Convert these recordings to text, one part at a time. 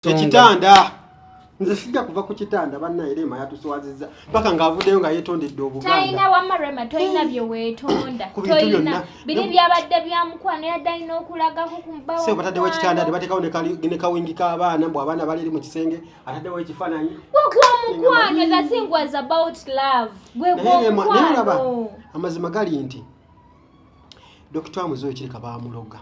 Ekitanda, nze sijja kuva ku kitanda. Bannaye, Rema yatuswazizza paka ng'avuddeyo nga yeetondedde Talina. Obuganda. Wamma Rema, tolina bye weetonda. Ku bintu Tolina. byonna. Biri byabadde bya mukwano, yadde alina okulagako ku bba. Se bataddewo ekitanda ne bateekawo ne kawingi k'abaana, mbu abaana bali eri mu kisenge, ataddewo ekifaananyi. Gwe gw'omukwano, the thing was about love, gwe Naye naye olaba, gw'omukwano. amazima gali nti Dokita Amuze oyo kireka baamuloga.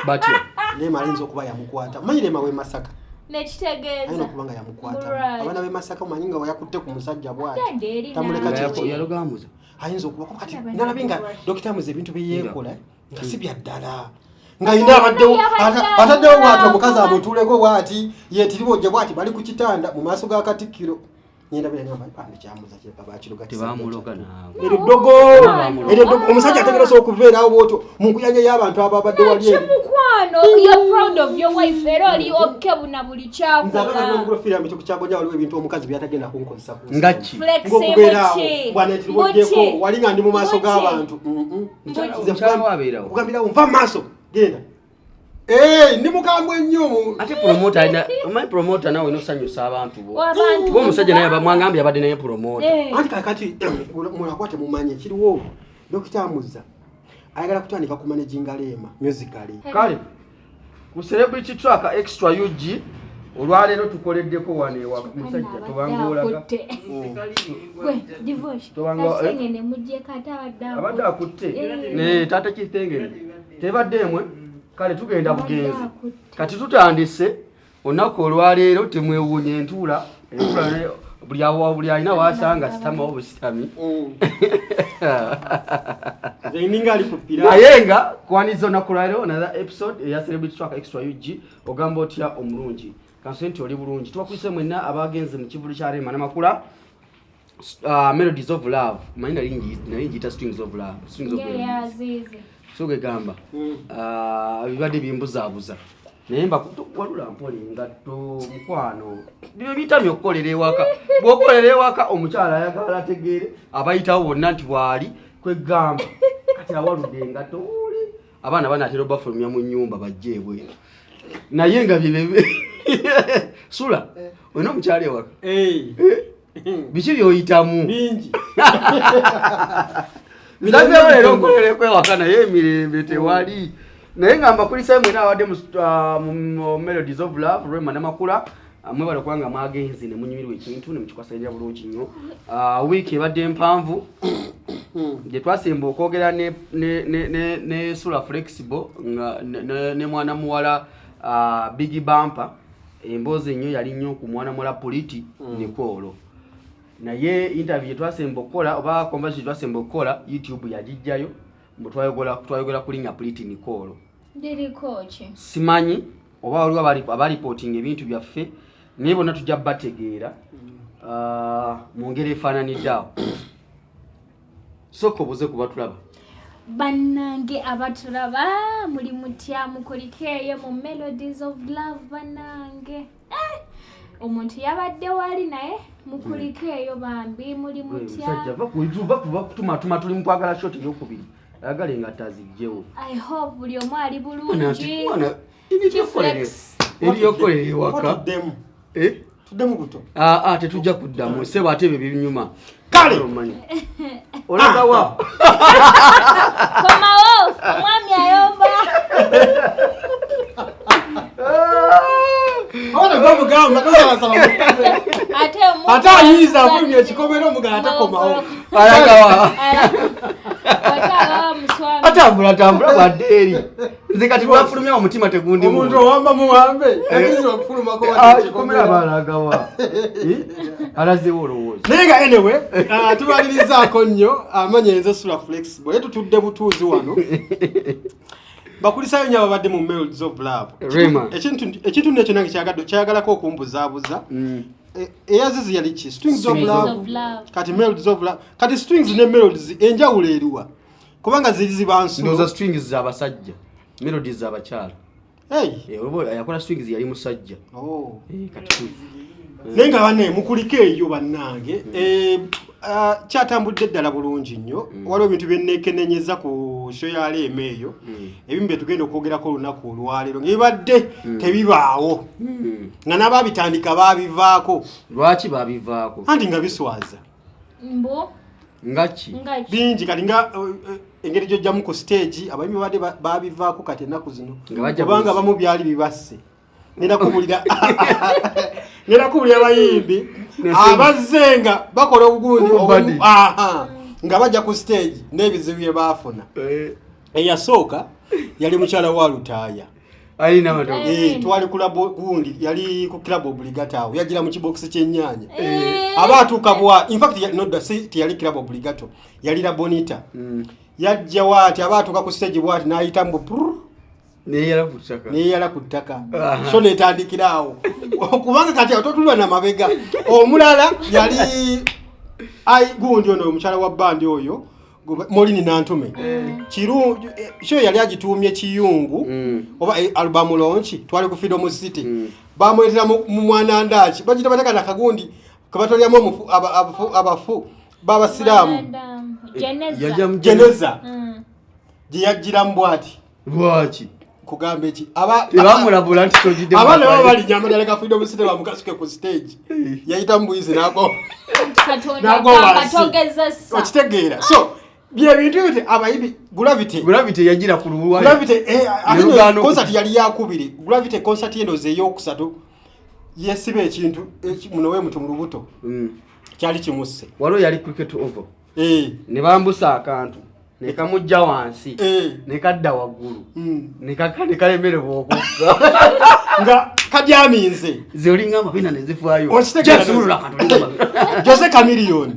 Batya? Rema ayinza okuba yamukwata. Omanyi Rema w'e Masaka, ayina Nekitegeeza okuba nga yamukwata. Right. Abaana b'e Masaka, omanyi nga wayakutte ku musajja bw'ati, Genda eri. Tamuleka. Naawe. Kiki? Yaloga Amuza? Ayinza okuba, kuba kati Abaana nalabye nga b'e Dokita Amuze ebintu bye yeekola nga si bya ddala, nga Ate yina abaddewo yabadde ataddewo bw'ati, alina omukazi akuba. amutuuleko bw'ati, yeetiribojje bw'ati, bali ku kitanda mu maaso ga Katikkiro. Nyendabira ngamba kyamuza kireka bakiroga. Tebamuloga naawe. Eryo ddogo. Mukwano. Eryo ddogo. Omusajja ategeresa okubeerawo bwotyo mu nkuyanja y'abantu ababadde wali eri. Kimukwano, you're proud of your wife, era oli okay buna buli Nze abaana kyakola. n'omugula firamu kyagonya, waliwo ebintu omukazi byatagenda kunkozesa ku nsi. Nga ki? Ng'okubeeraawo Mbuki? bwanetiribojjeko wali nga ndi mu maaso Mbuki? g'abantu. Nze Mukyala we abeerawo? kugambirawo, nva mu maaso, genda. Eh, ndi mukambwe nnyo. Ate promoter alina, omanyi promoter nawe nosanyusa abantu bo. Abantu. Kuba omusajja naye bamwangambye abadde naye promoter. Eh. Anti kakati mulakuba temumanyi ekiriwo, Dokita Amuza ayagala kutandika ku managinga Rema musically. Kale, ku Celebrity Track Extra UG olwaleero tukoleddeko wano ewa musajja tobangulaga. Akutte. Gwe, divorce. Kasengene muggyeko, ate abadde Abadde akutte. Eh. Ne taata Kisengene tebadde emwe. Kale tugenda Abadde bugenzi. akutte. Kati tutandise olunaku olwaleero, temwewuunya entuula entuula buli buli alina wasanga sitamawo busitami. Nze ninga ali ku pira. Naye nga kwaniza olunaku lwaleero, another episode eya Celebrity Track Extra UG. Ogamba otya omulungi? Kansule nti oli bulungi. Tubakwise mwenna abagenze mu kivulu kya Rema Namakula, Melodies of Love. Manyi nali ngiyita Strings of Love, Strings of Melodies. Ngeyazizi. So gegamba bibadde bimbuzaabuza, naye mba walula mpola engatto. Mukwano, bino bitamye okukolera ewaka. Bw'okolera ewaka, omukyala ayagala ategeere abayitawo bonna nti bwali kwegamba. Kati awaludde engatto, oli abaana banaatera obafulumya mu nnyumba bajje ebweru, naye nga byebebe. Sula, olina omukyala ewaka? Eh, Biki byoyitamu? Bingi. Nzazeewo leero nkolereko ewaka, naye emirembe tewali. Naye nga mbakulisayo mwena abadde mu Melodies of Love, Rema Namakula. Mwebale kubanga mwagenze ne munyumirwa ekintu ne mukikwasaganya bulungi nnyo. Wiiki ebadde mpanvu gye twasemba okwogera ne Sula Flexible nga ne mwana muwala Big Bampa. Emboozi ennyo yali nnyo ku mwana muwala Politi Nicolo, naye interview gye twasemba okukola oba conversation gye twasemba okukola, YouTube yagijjayo mbu twayogera ku linnya Politi Nicolo. Ndiriko ki? Simanyi oba waliwo abaripootinga ebintu byaffe, naye bonna tujja bategeera mu ngeri efaananidde awo. Sooka obuze ku batulaba. Bannange abatulaba, muli mutya? Mukulikeeyo mu Melodies of Love. Bannange, eh, omuntu yabadde wali, naye mukulikeeyo bambi. Muli mutya? Musajja, va kuva kutumatuma, tuli mukwagala shot eyokubiri, ayagala engatto azigyewo. I hope buli omu ali Mwana, bulungi. mwana, ebyokolere ebyokolera ewaka. Tuddemu. Eh? Tuddemu buto. Ah, ah, tetujja kuddamu sebo, ate ebyo binyuma. Kale. Omanyi. Olagawa? Komawo, omwami ayomba. Abaana bamugamba tosalasala. Ate omuntu Ate ayiiza afulumya ekikomera, omugala atakomawo. Alagawa? Ate ababa muswami. Atambula tambula bwadde eri. Nze kati lwafulumya omutima tegundi. Omuntu owamba muwambe, takiriza okufulumako wadde Ekikomera ekikomera. Balagawa? Alazewo olowooza? Naye nga anyway, tubalirizaako nnyo. Amanya enze Sula Flexible, ye tutudde butuuzi wano. Bakulisayo nnyo ababadde mu Melodies of Love. Rema. Ekintu nekyo nange kyagalako okumbuzaabuza. Eyazizi yali ki? Strings of Strings Love. Of Love. Kati Melodies of Love, kati Strings ne Melodies, enjawulo eriwa? Kubanga ziri ziba Ndowooza nsulo. Strings z'abasajja, Melodies z'abakyala. Hey. Eh, oba yakola Strings yali musajja. Oh. Eh, kati Naye nga banne mukuliko eyo bannange. Eh, kyatambudde ddala bulungi nnyo. Waliwo ebintu byenneekenenyeza ku ku show ya Rema eyo, ebimu bye tugenda okwogerako olunaku olwaleero ng'ebibadde tebibaawo, nga n'abaabitandika baabivaako. Lwaki babivaako? Anti nga biswaza. Mbu Nga ki? Nga ki? Bingi kati nga engeri gyojjamu ku stage, abayimbi babadde babivaako kati ennaku zino, Nga bajja kubanga abamu byali bibasse. Ngenda kubulira abayimbi abazze nga bakola obugundi Obubadi. Aha, nga bajja ku stage n'ebizibu bye baafuna. Eyasooka yali mukyala wa Lutaaya. Alina matogo. Twali ku labo gundi, yali ku Club Obligato awo, yagira mu kibokisi ky'ennyaanya. Aba atuuka bwa, in fact nodda si teyali Club Obligato, yali La Bonita. Yajja waati, aba atuuka ku stage bwati n'ayita mbu prr, Neyala ku ttaka. Neyala ku ttaka. So netandikira awo, kubanga kati awo totulwa na mabega. Omulala yali ai gundi ono omukyala wa bandi oyo Molini Nantume. Kyo yali agituumye Kiyungu oba album launch, twali ku Freedom City. Bamuleetera mu mwana ndaki bagita bataka nakagundi kebatwaliramu omufu abafu b'abasiraamu. Jeneza. Yajja mu Jeneza gye yajjiramu bwati. Lwaki? Kugamba eki Tebamulabula nti tojidde mu abaana baba makayi. balinnya amadala ga Freedom City bamukasuke ku stage, yayita mu buyizi nagwa. Katonda Nagwa gamba wansi. togezesa. Okitegeera? So byebintu ebyo abayimbi Gravity. Gravity yagira ku luwaya. Gravity ate no Lugaano. Concert yali yakubiri. Gravity concert yendo eyokusatu yesiba ekintu muno we mutu mu lubuto kyali kimusse. Waliwo yali Cricket Oval. Ne bambusa akantu ne kamujja wansi ne kadda waggulu ne kalemererwa okugga. Nga kadyaminze. Ze olinga amabina ne zifaayo. Okitegeera? Jesulula akantu olinga amabina. Jose Chameleone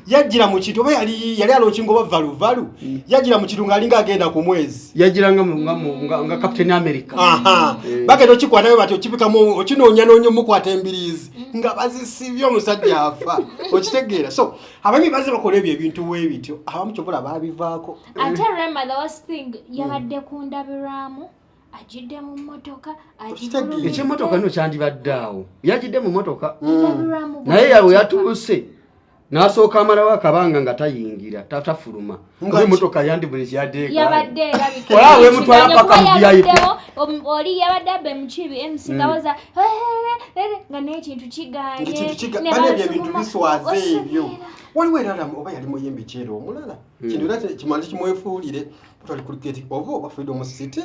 yajjira mu kintu oba yali alonkinga oba valuvalu, yajjira mu kintu ng'alinga agenda ku mwezi. Yagira nga Captain America. Aha. Bagenda okikwatayo bati okibikamu okinoonya omukwata embiriizi nga bazisibye, omusajja afa. Okitegeera? So abaami bazze bakola ebyo ebintu bwe bityo, abamu kyovula baabivaako. Ate Rema, the worst thing, yabadde ku ndabirwamu, ajidde mu mmotoka. Okitegeera? Ekyemmotoka nno kyandibadde awo, yagidde mu mmotoka Ndabirwamu. Naye yawe yatuuse n'asooka amalawo akabanga nga tayingira, tafuluma. Nga Oba emmotoka yandibuli kyadeeka. Yabadde erabika Olaba bwemutwala ekiganye paka mu kuba VIP. yaluddewo, oli yabadde abba emukibi MC ngawoza nga n'ekintu kiganye. Ekintu ne bane ebyo ebintu basukuma. biswaza ebyo. Oseera. Waliwo erala oba yali muyimbi kyera omulala, kintu era kimala kimwefuulire, twali ku Cricket Oval oba Freedom City,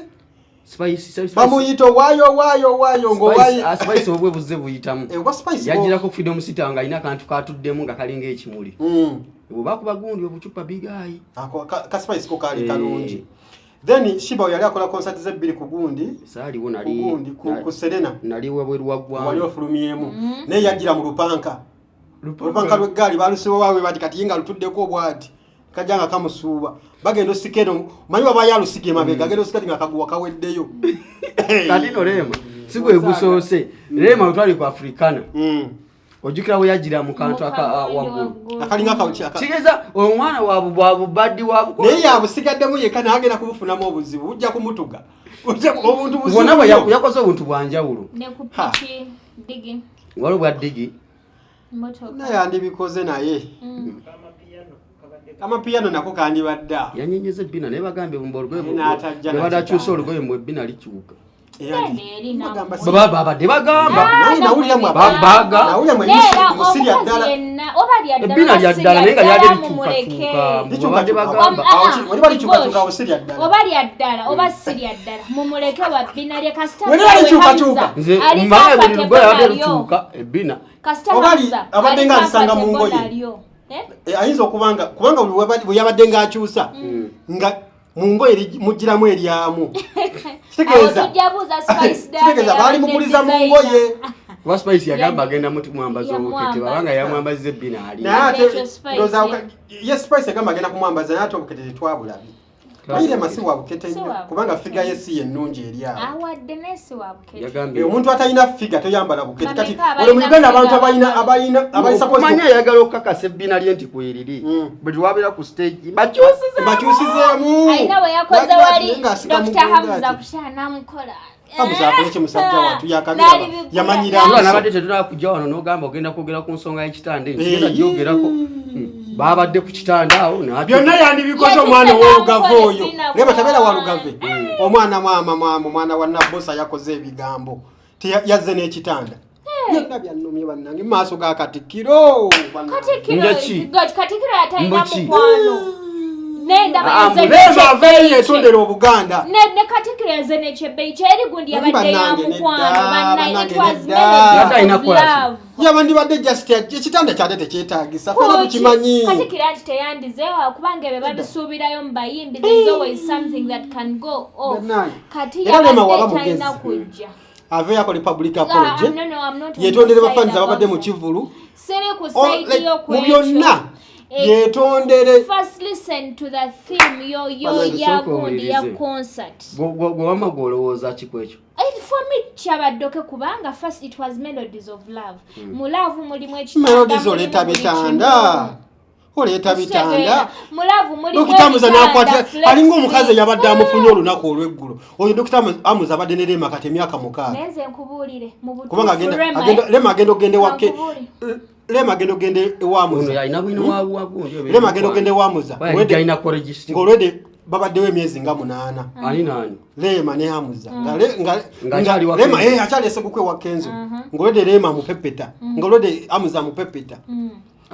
bamuyita owaayo owaayo owaayo ngaowaayo. Spice obwe buzze buyitamu. Oba Spice Yagirako Freedom City nga alina akantu katuddemu nga kalinga ekimuli. Bwe bakuba gundi obucupa bigayi. Ako ka Spice ko kaali kalungi. Then Sheebah yali akola concert ze bbiri ku gundi, Saaliwo. ku Nali gundi ku Serena. Nali wabweru wa Wali ggwanga. ofulumyemu, naye yajjira mu lupanka, olupanka lw'eggaali balusiba waabwe bati, kati ye nga lutuddeko bwati kajja nga kamusuuba, bagenda osika eno, manyi wabayo alusika emabega, agenda osika ti nga kaguwa kaweddeyo. Kati no Rema si gwe gusoose. Rema we twali ku Africana, ojjukira bwe yagira mu kantu aka waggulu? Akalinga Kigeza omwana wabubaddi wabu. Naye yabusigaddemu yekka, naye agenda kubufunamu obuzibu, bujja kumutuga. Obuntu buzibu Bwonna bwe nnyo. Yakoze obuntu bwanjawulo. Ne ku Ha. piki digi. Waliwo bwa ddigi. Motoka. Naye andibikoze, naye amapiyano nako kandibadde awo. Yanyenyeza ebbina naye bagambye mbu olugoye Naye n'atajja bwe badakyusa nakigamba. olugoye mbu ebbina likyuka. Genda eri Bagamba nammwe. Babadde bagamba. Naye nawulira mwe Baga. nawulira mwe Neera musirya omukazi ddala. yenna oba lya ddala Ebbina oba lya si ddala naye nga lya lyadde ddala, mumuleke. likyukakyuka. Likyukakyuka. Babadde bagamba. Awo wali balikyukakyuka awo si lya ddala. Oba lya ddala oba si lya ddala, mumuleke wa bbina lye kasita. Wali balikyukakyuka. Nze mbaga buli lugoye abadde lukyuka ebbina. Kasita Oba Hamza abadde ali nga alisanga mu comfortable ngoye. nalyo. Eh? Ayinza okubanga kubanga buli bwe yabadde ng'akyusa nga mu ngoye mugiramu eryamu. Kitegeeza Awo tujja buuza Spice Diana. Kitegeeza baali Yabadde muguliza mu designer. ngoye. Kuba Spice yagamba agenda mutimwambaza obukete. Yamwambaza. Babanga yamwambaziza ebbina ali. Naye ate Ekyo Spice, ndowooza ye. ye Spice yagamba agenda kumwambaza, naye ate obukete tetwabulabye. Mayirema si wa bukete Si nnyo wa kubanga bukete. figure ye si yennungi eri awo. Awadde naye si wa bukete. Yagambye Omuntu atalina figure toyambala bukete kati. Bameka Wano mu abalina Uganda abantu figure? abalina abali supposed okumanya ayagala okukakasa ebbina lye nti kweriri. Buli wabeera ku stage bakyusiza. Bakyusizeemu. Alina bwe yakoze Nagira ati wali naye ng'asika Dr. mugongo Hamza ati. kusha namukola. Hamza akole ki musajja wattu yakabira N'alibigula, yamanyira Olwa nso. nabadde tetulaba kujja wano n'ogamba ogenda kwogera ku nsonga y'ekitanda ekyo, sigenda gyogerako. Babadde ku kitanda awo byonna yandibikoze omwana ow'olugave oyo naye batabeera wa lugave hmm. Omwana mwama mwama omwana wa Nabbosa yakoze ebigambo, yazze n'ekitanda byonna byannumye bannange mu maaso ga Katikkiro. Katikkiro yatalina mukwano. Nendaba yetondera Obuganda. Ne Katikkiro yaze nekyebbeyi kyeri gundi yabadde ya mukwano bannaye. It was melodies of love. Yabandibadde just ekitanda kyate tekyetagisa, fena tukimanyi. Katikkiro anti teyandizeewo kubanga ebyo babisuubirayo mu bayimbi. There is always something that can go off. Kati yabadde talina kujja. Ave akole public apology, yetondere bafaniza ababadde mu kivulu mu byonna yetondere. First listen to the theme yo yo ya gundi ya concert. Gwe wama gwolowooza ki ku ekyo? For me kyabaddoke kubanga first it was melodies of love. Mu love mulimu ekitanda. Melodies oleeta bitanda, oleeta bitanda. Mu love mulimu Dokita Amuza nakwatira alinga omukazi eyabadde amufunye olunaku olw'eggulo. Oyo Dokita Amuza abadde ne Rema kati emyaka 6. Naye nze nkubuulire mu butuufu, kubanga Rema agenda okugenda ewake, Rema agenda okugenda ewamuza, Rema agenda okugenda ewamuza ng'olwedde babaddewo emyezi nga 8. Ani nani? Rema ne Hamuza. Rema eh akyali esegukwe wa Kenzo. Ng'olwedde Rema mupepeta, ng'olwedde Hamuza mupepeta.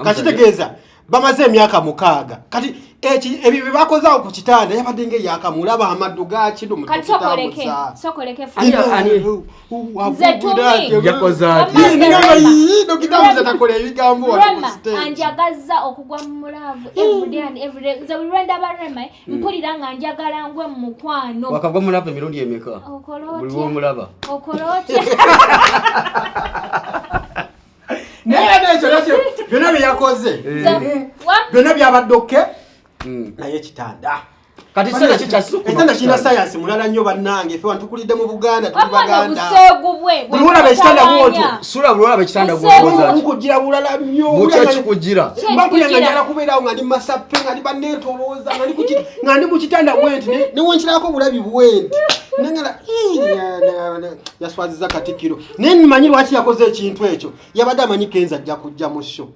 Kakitegeeza bamaze emyaka 6 kati eki ebyo bye bakoze awo ku kitanda yabadde ng'eyakamulaba amaddu ga kino mu Kati sokoleke sokoleke. Dokita takola ebigambo. Rema anjagaza okugwa mu love every day and every day. Nze buli lwendaba Rema mpulira nga njagala ngwe mu mukwano. Wakagwa mu love emirundi emeka? Buli lwomulaba okola otya? Naye nekyo nakyo byonna bye yakoze byonna byabadde okay, naye ekitanda kati ekitanda kikyasukuma. Ekitanda kirina sayansi mulala nnyo bannange. Ffe wantukulidde mu Buganda, tuli Baganda. Obuseegu bwe Buli olaba ekitanda bwotyo sula, buli olaba ekitanda nkugira bulala nnyo. Butya kikugira? Mbapulira nga njagala kubeerawo nga ndi masappe, nga ndi banneetolooza, nga ndi mu kitanda bwenti newenkirako bulabi bwenti nengala yaswaziza Katikkiro. Naye mmanyi lwaki yakoze ekintu ekyo. Yabadde amanyi Kenzo ajja kujja mu show,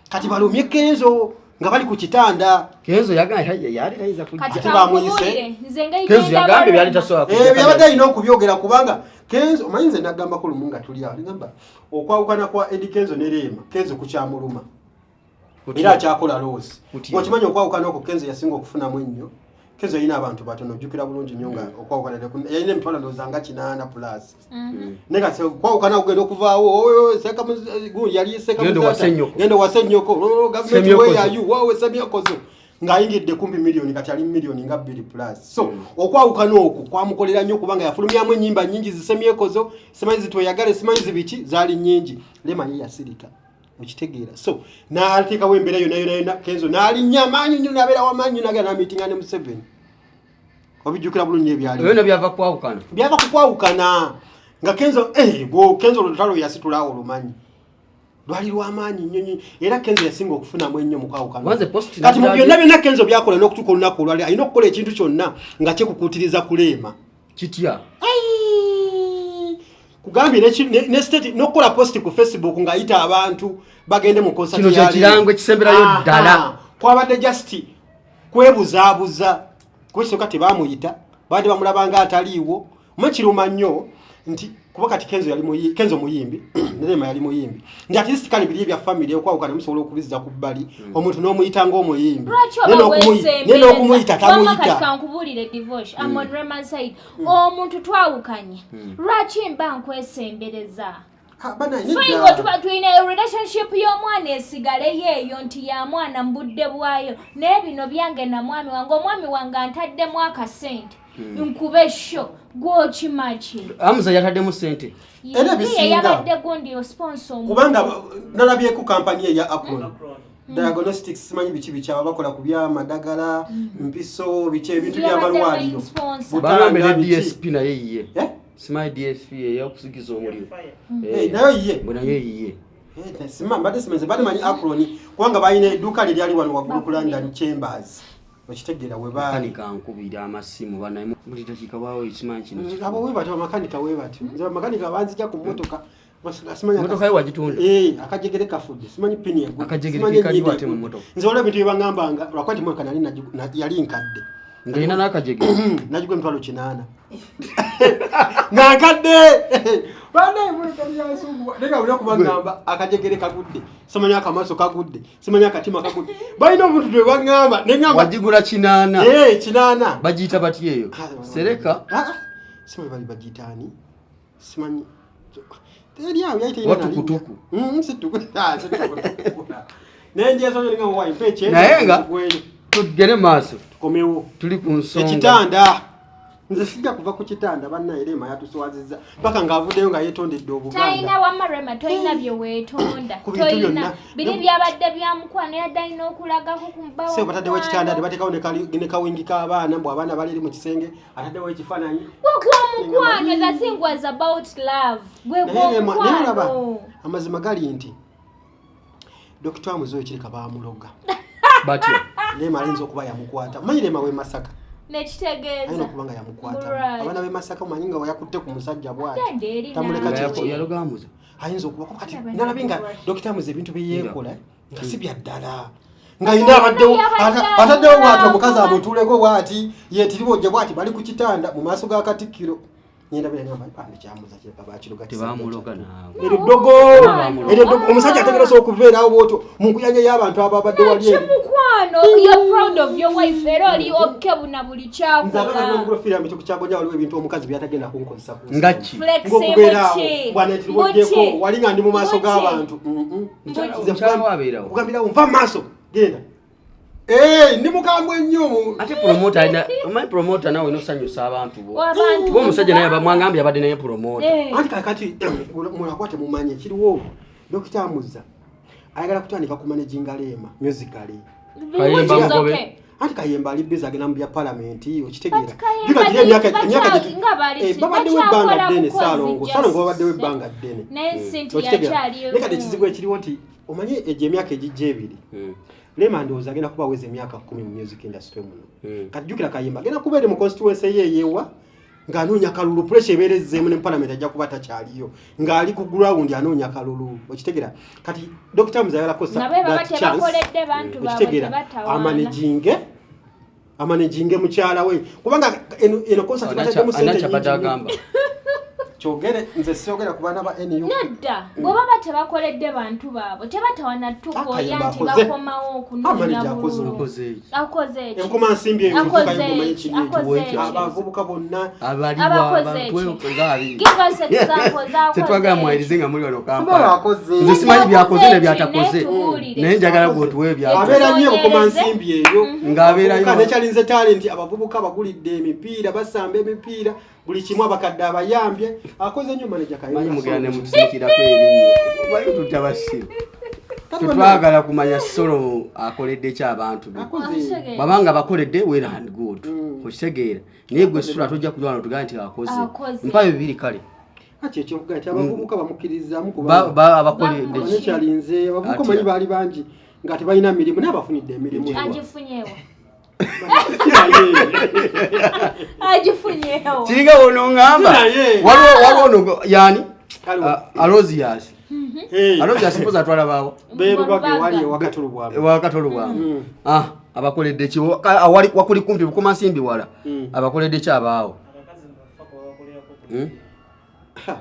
kati balumye Kenzo nga bali ku kitanda. Kenzo yagambye yali tayinza kujja. Kati kankubuulire nze Kenzo yagambye byali tasobola kujja. Byabadde alina okubyogera kubanga Kenzo omanyi nze nagambako lumu nga tuli awo, ngamba okwawukana kwa Eddy Kenzo ne Rema, Kenzo kukyamuluma era akyakola loosi. Okimanyi okwawukana okwo Kenzo yasinga okufunamu ennyo. Kenzo yalina abantu batono, ojjukira bulungi nnyo nga okwawukana yalina emitwalo ndowooza nga 8 plus. Naye kati okwawukana kugenda okuvaawo yali genda owase nnyoko, gavumenti weyayu wawe semyekozo ng'ayingidde kumpi miliyoni, kati ali miliyoni nga 2 plus. So okwawukana okwo kwamukolera nnyo kubanga yafulumyamu ennyimba nnyingi, zisemyekozo, simanyi zitweyagale, simanyi zibiki, zaali nnyingi. Rema ye yasirika, okitegeera? So n'ateekawo embeera yonna yonna yonna, Kenzo n'alinnya amaanyi nnyo, n'abeera wamaanyi nnyo, n'agenda n'amiitinga ne Museveni. Obijjukira bulungi ebyali Ebyo byava kwawukana. Byava ku kwawukana nga Kenzo go Kenzo olutalo yasitulawo olumanyi lwali lwamaanyi nnyo nnyo, era Kenzo yasinga okufunamu ennyo mu kwawukana. Wanze post Kati mu byonna byonna Kenzo byakola n'okutuuka olunaku olwali, alina okukola ekintu kyonna nga kyekukuutiriza kuleema. Kitya? Kugambye ne state n'okukola post ku Facebook ng'ayita abantu bagende mu concert. Kino kye kirango ekisemberayo ddala. Kwabadde just kwebuzaabuza kuba kisooka tebamuyita, babadde bamulaba nga ataliiwo. Mwe kiruma nnyo nti kuba kati Kenzo yali Kenzo muyimbi ne Rema yali muyimbi, nti at least kale biri ebya family okwawukana musobola okubizza ku bbali, omuntu n'omuyita ng'omuyimbi. Lwaki Naye oba n'okumuyita weesembereza? Wamma kati tamuyita. Kankubuulire divorce, I'm on Rema's side. Omuntu twawukanye, lwaki mba nkwesembereza? Ah, bana, Fine, nedda. tuba tulina relationship y'omwana esigaleyo eyo nti ya mwana mu budde bwayo, naye bino byange na mwami wange. Omwami wange antaddemu akasente nkube show, gwokimaki? Amuza yataddemu sente. Era ebisinga. Yabadde gundi sponsor. Kubanga nalabyeko kampani eya Acron Diagnostics, simanyi biki biki, aba bakola ku byamadagala, mpiso, biki, ebintu by'amalwaliro. Bagambe ne biki. DSP naye yiye. Eh? Simanyi DSP eyokusigiza omuliro. Eh, nayo yiye. Mbwe naye yiye. Eh, sima mbadde simanyi, mbadde manyi Acron kubanga balina edduuka lye lyali wano waggulu ku London Chambers, okitegeera we baali. Makanika nkubira amasimu banaye buli dakiika waawo ekimanyi kino. Abo we batyo, bamakanika we batyo. Nze bamakanika banzija ku mmotoka. Simanyi Motoka yo wagitunda? Eh, akajegere kafudde, simanyi pini egudde, Akajegere simanyi ke kaliwo ennyindo ate mu egudde. mmotoka? Nze waliwo ebintu bye baŋŋambanga lwakuba nti motoka nali yali nkadde. Ng'erina n'akajegere. Nagigwa 800,000 nga nkadde. Banaye motoka yansumbuwa, naye nga buli okubagamba akajegere kagudde, simanyi akamaaso kagudde, simanyi akatima kagudde, balina obuntu bwe baŋŋamba ne ŋŋamba. Wagigula 800? Eh, 800. Bagiyita batya eyo? Ah, Sereka? Ah, ah. Simanyi bali bagiyita ani, simanyi teri awo yali terina Watukutuku. nalinnya. Si tuku- ah, si tukutuku. Nenjezo nga wayi mpa ekyenda Naye nga kigweyo. tugere maaso. Tukomewo. Tuli ku nsonga. Ekitanda. Nze sijja kuva ku kitanda, bannaye Rema yatuswazizza paka ng'avuddeyo nga yeetondedde Obuganda. Talina wamma Rema, tolina bye weetonda. Ku bintu Tolina. byonna. Biri byabadde bya mukwano, yadde alina okulagako ku bba Se bataddewo ekitanda, wa mukwano. tebateekawo ne kawingi k'abaana, mbu abaana bali eri mu kisenge, ataddewo ekifaananyi. Gwe gw'omukwano, the thing was about love. Gwe Naye Rema, naye olaba gw'omukwano. amazima gali nti Dokita Amuzi oyo kireka baamuloga. Batya? Rema ayinza okuba yamukwata. Omanyi Rema w'e Masaka? Nekitegeeza. Ayinza okuba nga yamukwata. Right. Abaana b'e Masaka omanyi nga wayakutte ku musajja bw'ati. Genda eri Tamuleka naawe. kyeki. Yaloga Amuzi. Ayinza okuba kuba kati Abaana nalabye nga b'e Dokita Amuzi ebintu bye yeekola nga si bya ddala. Nga Ate yina abaddewo, yabadde ataddewo bw'ati alina omukazi okuba- amutuuleko bw'ati, yeetiribojje bw'ati, bali ku kitanda mu maaso ga Katikkiro. Ngenda bira ngamba, ah, nekyamuza kireka bakiroga kisajja Tebamuloga kyattu. naawe. Eryo ddogo, Mukwano. eryo ddogo, omusajja ategeera okubeerawo bw'otyo mu nkuyanja y'abantu ababadde wali eri. Kimukwano, you're proud of your wife, era oli okay buna buli Nze abaana kyakola. b'omugulo firambi kyagonya waliwo ebintu omukazi by'atagenda kunkozesa ku nsi. Nga ki? Flex Ng'okubeera awo, buki? bw'aneetiribojjeko, Buki? wali nga ndi mu maaso Buki? g'abantu. Buki? Nze Mukyala wo abeerawo? kugambirawo nva mu maaso, genda. Eh, ndi mukambwe nnyo mu- Ate promoter alina, omanyi promoter nawe olina osanyusa abantu bo. Abantu Kuba omusajja naye bamwangambye abadde naye promoter. Eh. Anti kakati mulakuba temumanyi ekiriwo, Dokita Amuza ayagala kutandika ku managinga Rema musically. Kayemba Which is Mugobe. okay. Anti Kayemba ali busy agenda mu bya palamenti, okitegeera. But Kayemba Jjukira gira emyaka nga bali babaddewo ebbanga bakyakola ddene, bukozi Ssaalongo. just. Ssaalongo babaddewo ebbanga ddene. Naye si nti Okitegeera? yakyaliyo. Naye kati ekizibu ekiriwo nti omanyi egyo emyaka egijja ebiri, Rema ndowooza agenda kuba aweza emyaka 10 mu music industry muno. Kati jjukira Kayemba agenda kuba eri mu constituency ye eyewa ng'anoonya kalulu, pressure ebeera ezzeemu ne parliament ajja kuba takyaliyo ng'ali ku ground anoonya kalulu, okitegeera. Kati Dr. Muza ayagala kukozesa Nga be baba that chance, tebakoledde bantu baabwe, okitegeera, tebatawaana. Amanaginge mukyala we, kubanga eno concert bataddemu ssente Anakyabadde nnyingi nnyo. agamba. Kyogere, nze siyogera ku baana ba NUP. Nedda, bwe baba tebakoledde bantu baabwe tebatawana tukooya Kayemba nti akoze. bakomawo Ah, okunoonya manager akoze. bululu. Akoze eki? Akoze eki? Enkoma nsimbi eyo Akoze tukayo omanyi eki? kiri ekyo. Akoze eki? Abavubuka bonna Abaliwa Abakoze abantu eki? nga abiri. Give us examples, akoze Tetwagala eki? mwayirize nga muli wano Kuba Kampala. akoze. Nze simanyi byakoze ne byatakoze. Naye tubuulire. Naye njagala gwe otuwe byakoze. Abeera nnyo ebukoma nsimbi eyo. Ng'abeerayo. Abavubuka nekyalinze talent, abavubuka bagulidde emipiira, basamba emipiira, buli kimu, abakadde abayambye, akoze nnyo manager Kayemba. Manyi mugenda ne mutusiikirako erinnyo. Manyi tutta basiru. Kati Tetwagala kumanya Solo akoledde ki abantu be. Akoze. Okitegeera. Bw'abanga bakoledde, well and good. Okitegeera. Naye gwe Sula tojja kujja wano tugambe nti akoze. Akoze. Mpayo bibiri kale. Ati ekyokugaa nti abavubuka bamukkiririzaamu kubanga Abakoledde ki? nekyalinze abavubuka Atya. omanyi baali bangi nga tebalina mirimu, naye abafunidde emirimu. Agifunyeewo. Kiraye. Agifunyeewo. Kiringa wonoŋŋamba. Kiraye. Waliwo ono yani? Aliwo. Alozias. Hey. Alozias mpozi atwala baawo. Beerubaga ewali ewakatulu bwabwe. Ewakatolo bwabwe. Ah, abakoledde ki? Awali wakuli kumpi bukoma nsimbi wala. Abakoledde ki abaawo? Ha,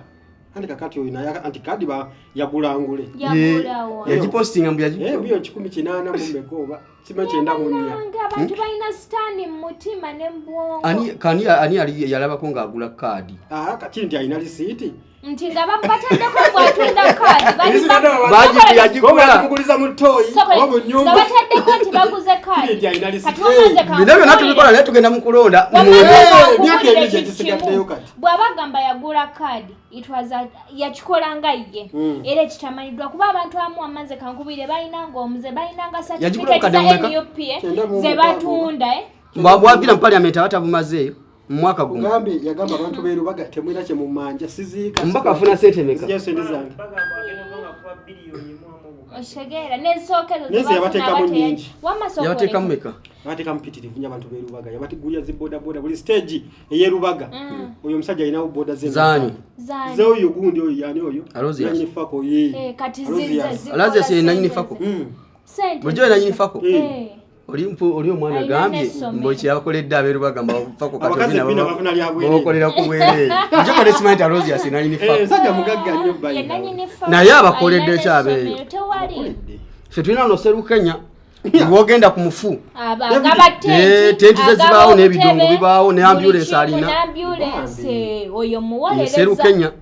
anti kakati oyo naye anti kadi ba yagulangule. Yagulawo. Yagipostinga mbu Eh, biyo 800 mu meka oba kima 94. Bannange, abantu balina sitaani mu mutima ne mu bwongo. Ani kani ani yali yalabako ng'agula kaadi? Ah, kati nti alina lisiiti. Nti nga bataddeko bw'atunda kaadi bali Baagi yagigula. Bamuguliza mu ttooyi oba mu nga nnyumba. bataddeko nti baguze kaadi. Kiri nti alina Kati lisiiti. wamaze Bino byonna tubikola naye tugenda mu kulonda. Eh, emyaka ebiri gye gisigaddeyo kati. Bw'aba agamba yagula kaadi, it was yakikola nga ye. Era ekitamanyiddwa kuba abantu abamu wamaze kankubire balinanga omuze balinanga Yagigula certificate obukadde za bumeka? NUP 96. ze batunda, eh. Bw'aviira mu parliament aba tabumazeeyo. Mu mwaka gumu. Gambye yagamba abantu b'e Lubaga temulina kye mumanja siziika. Omubaka afuna sente meka? Nzija sente zange. Bagamba agenda kuba nga kuba biliyoni mu amu obukadde. Otegeera n'ensooka ezo Naye ze bafuna yabateekamu bate- nnyingi. Wamma sooka Yabateekamu oleke. meka? Bateekamu pitirivu nnyo abantu b'e Lubaga. Yabategulira zi bodaboda buli stage ey'e Lubaga. Oyo omusajja alinawo boda ze. Zaani? Zaani. Ze oyo gundi oyo yani oyo. Aloysius. Nanyini Fako ye. Eh, kati Aloysius. zize zikola Aloysius ye nanyini sente Fako? ze. Sente. Bulijjo ye nanyini Fako? Eh. Oli oli omwana Alina agambye n'essomero. mbu kyeyakoledde ab'e Lubaga mbu Fako kati Abakazi olina ebbina bafuna lya bwereere. babakolera ku bwereere. Bulijjo kale simanyi nti Aloysius ye nanyini Eh, Fako. musajja mugagga nnyo Ye bayina. nanyini Fako. Naye abakoledde Alina ki abeeyo? n'essomero, tewali. Akoledde. Ffe tulina wano Sserukenya wogenda ku mufu. Aba- agaba Eh, tenti, tenti ze agaba zibaawo n'ebidongo obutebe, bibaawo ne buli ambulance kimu alina. n'ambulance, oyo Ye muwolereza. Sserukenya.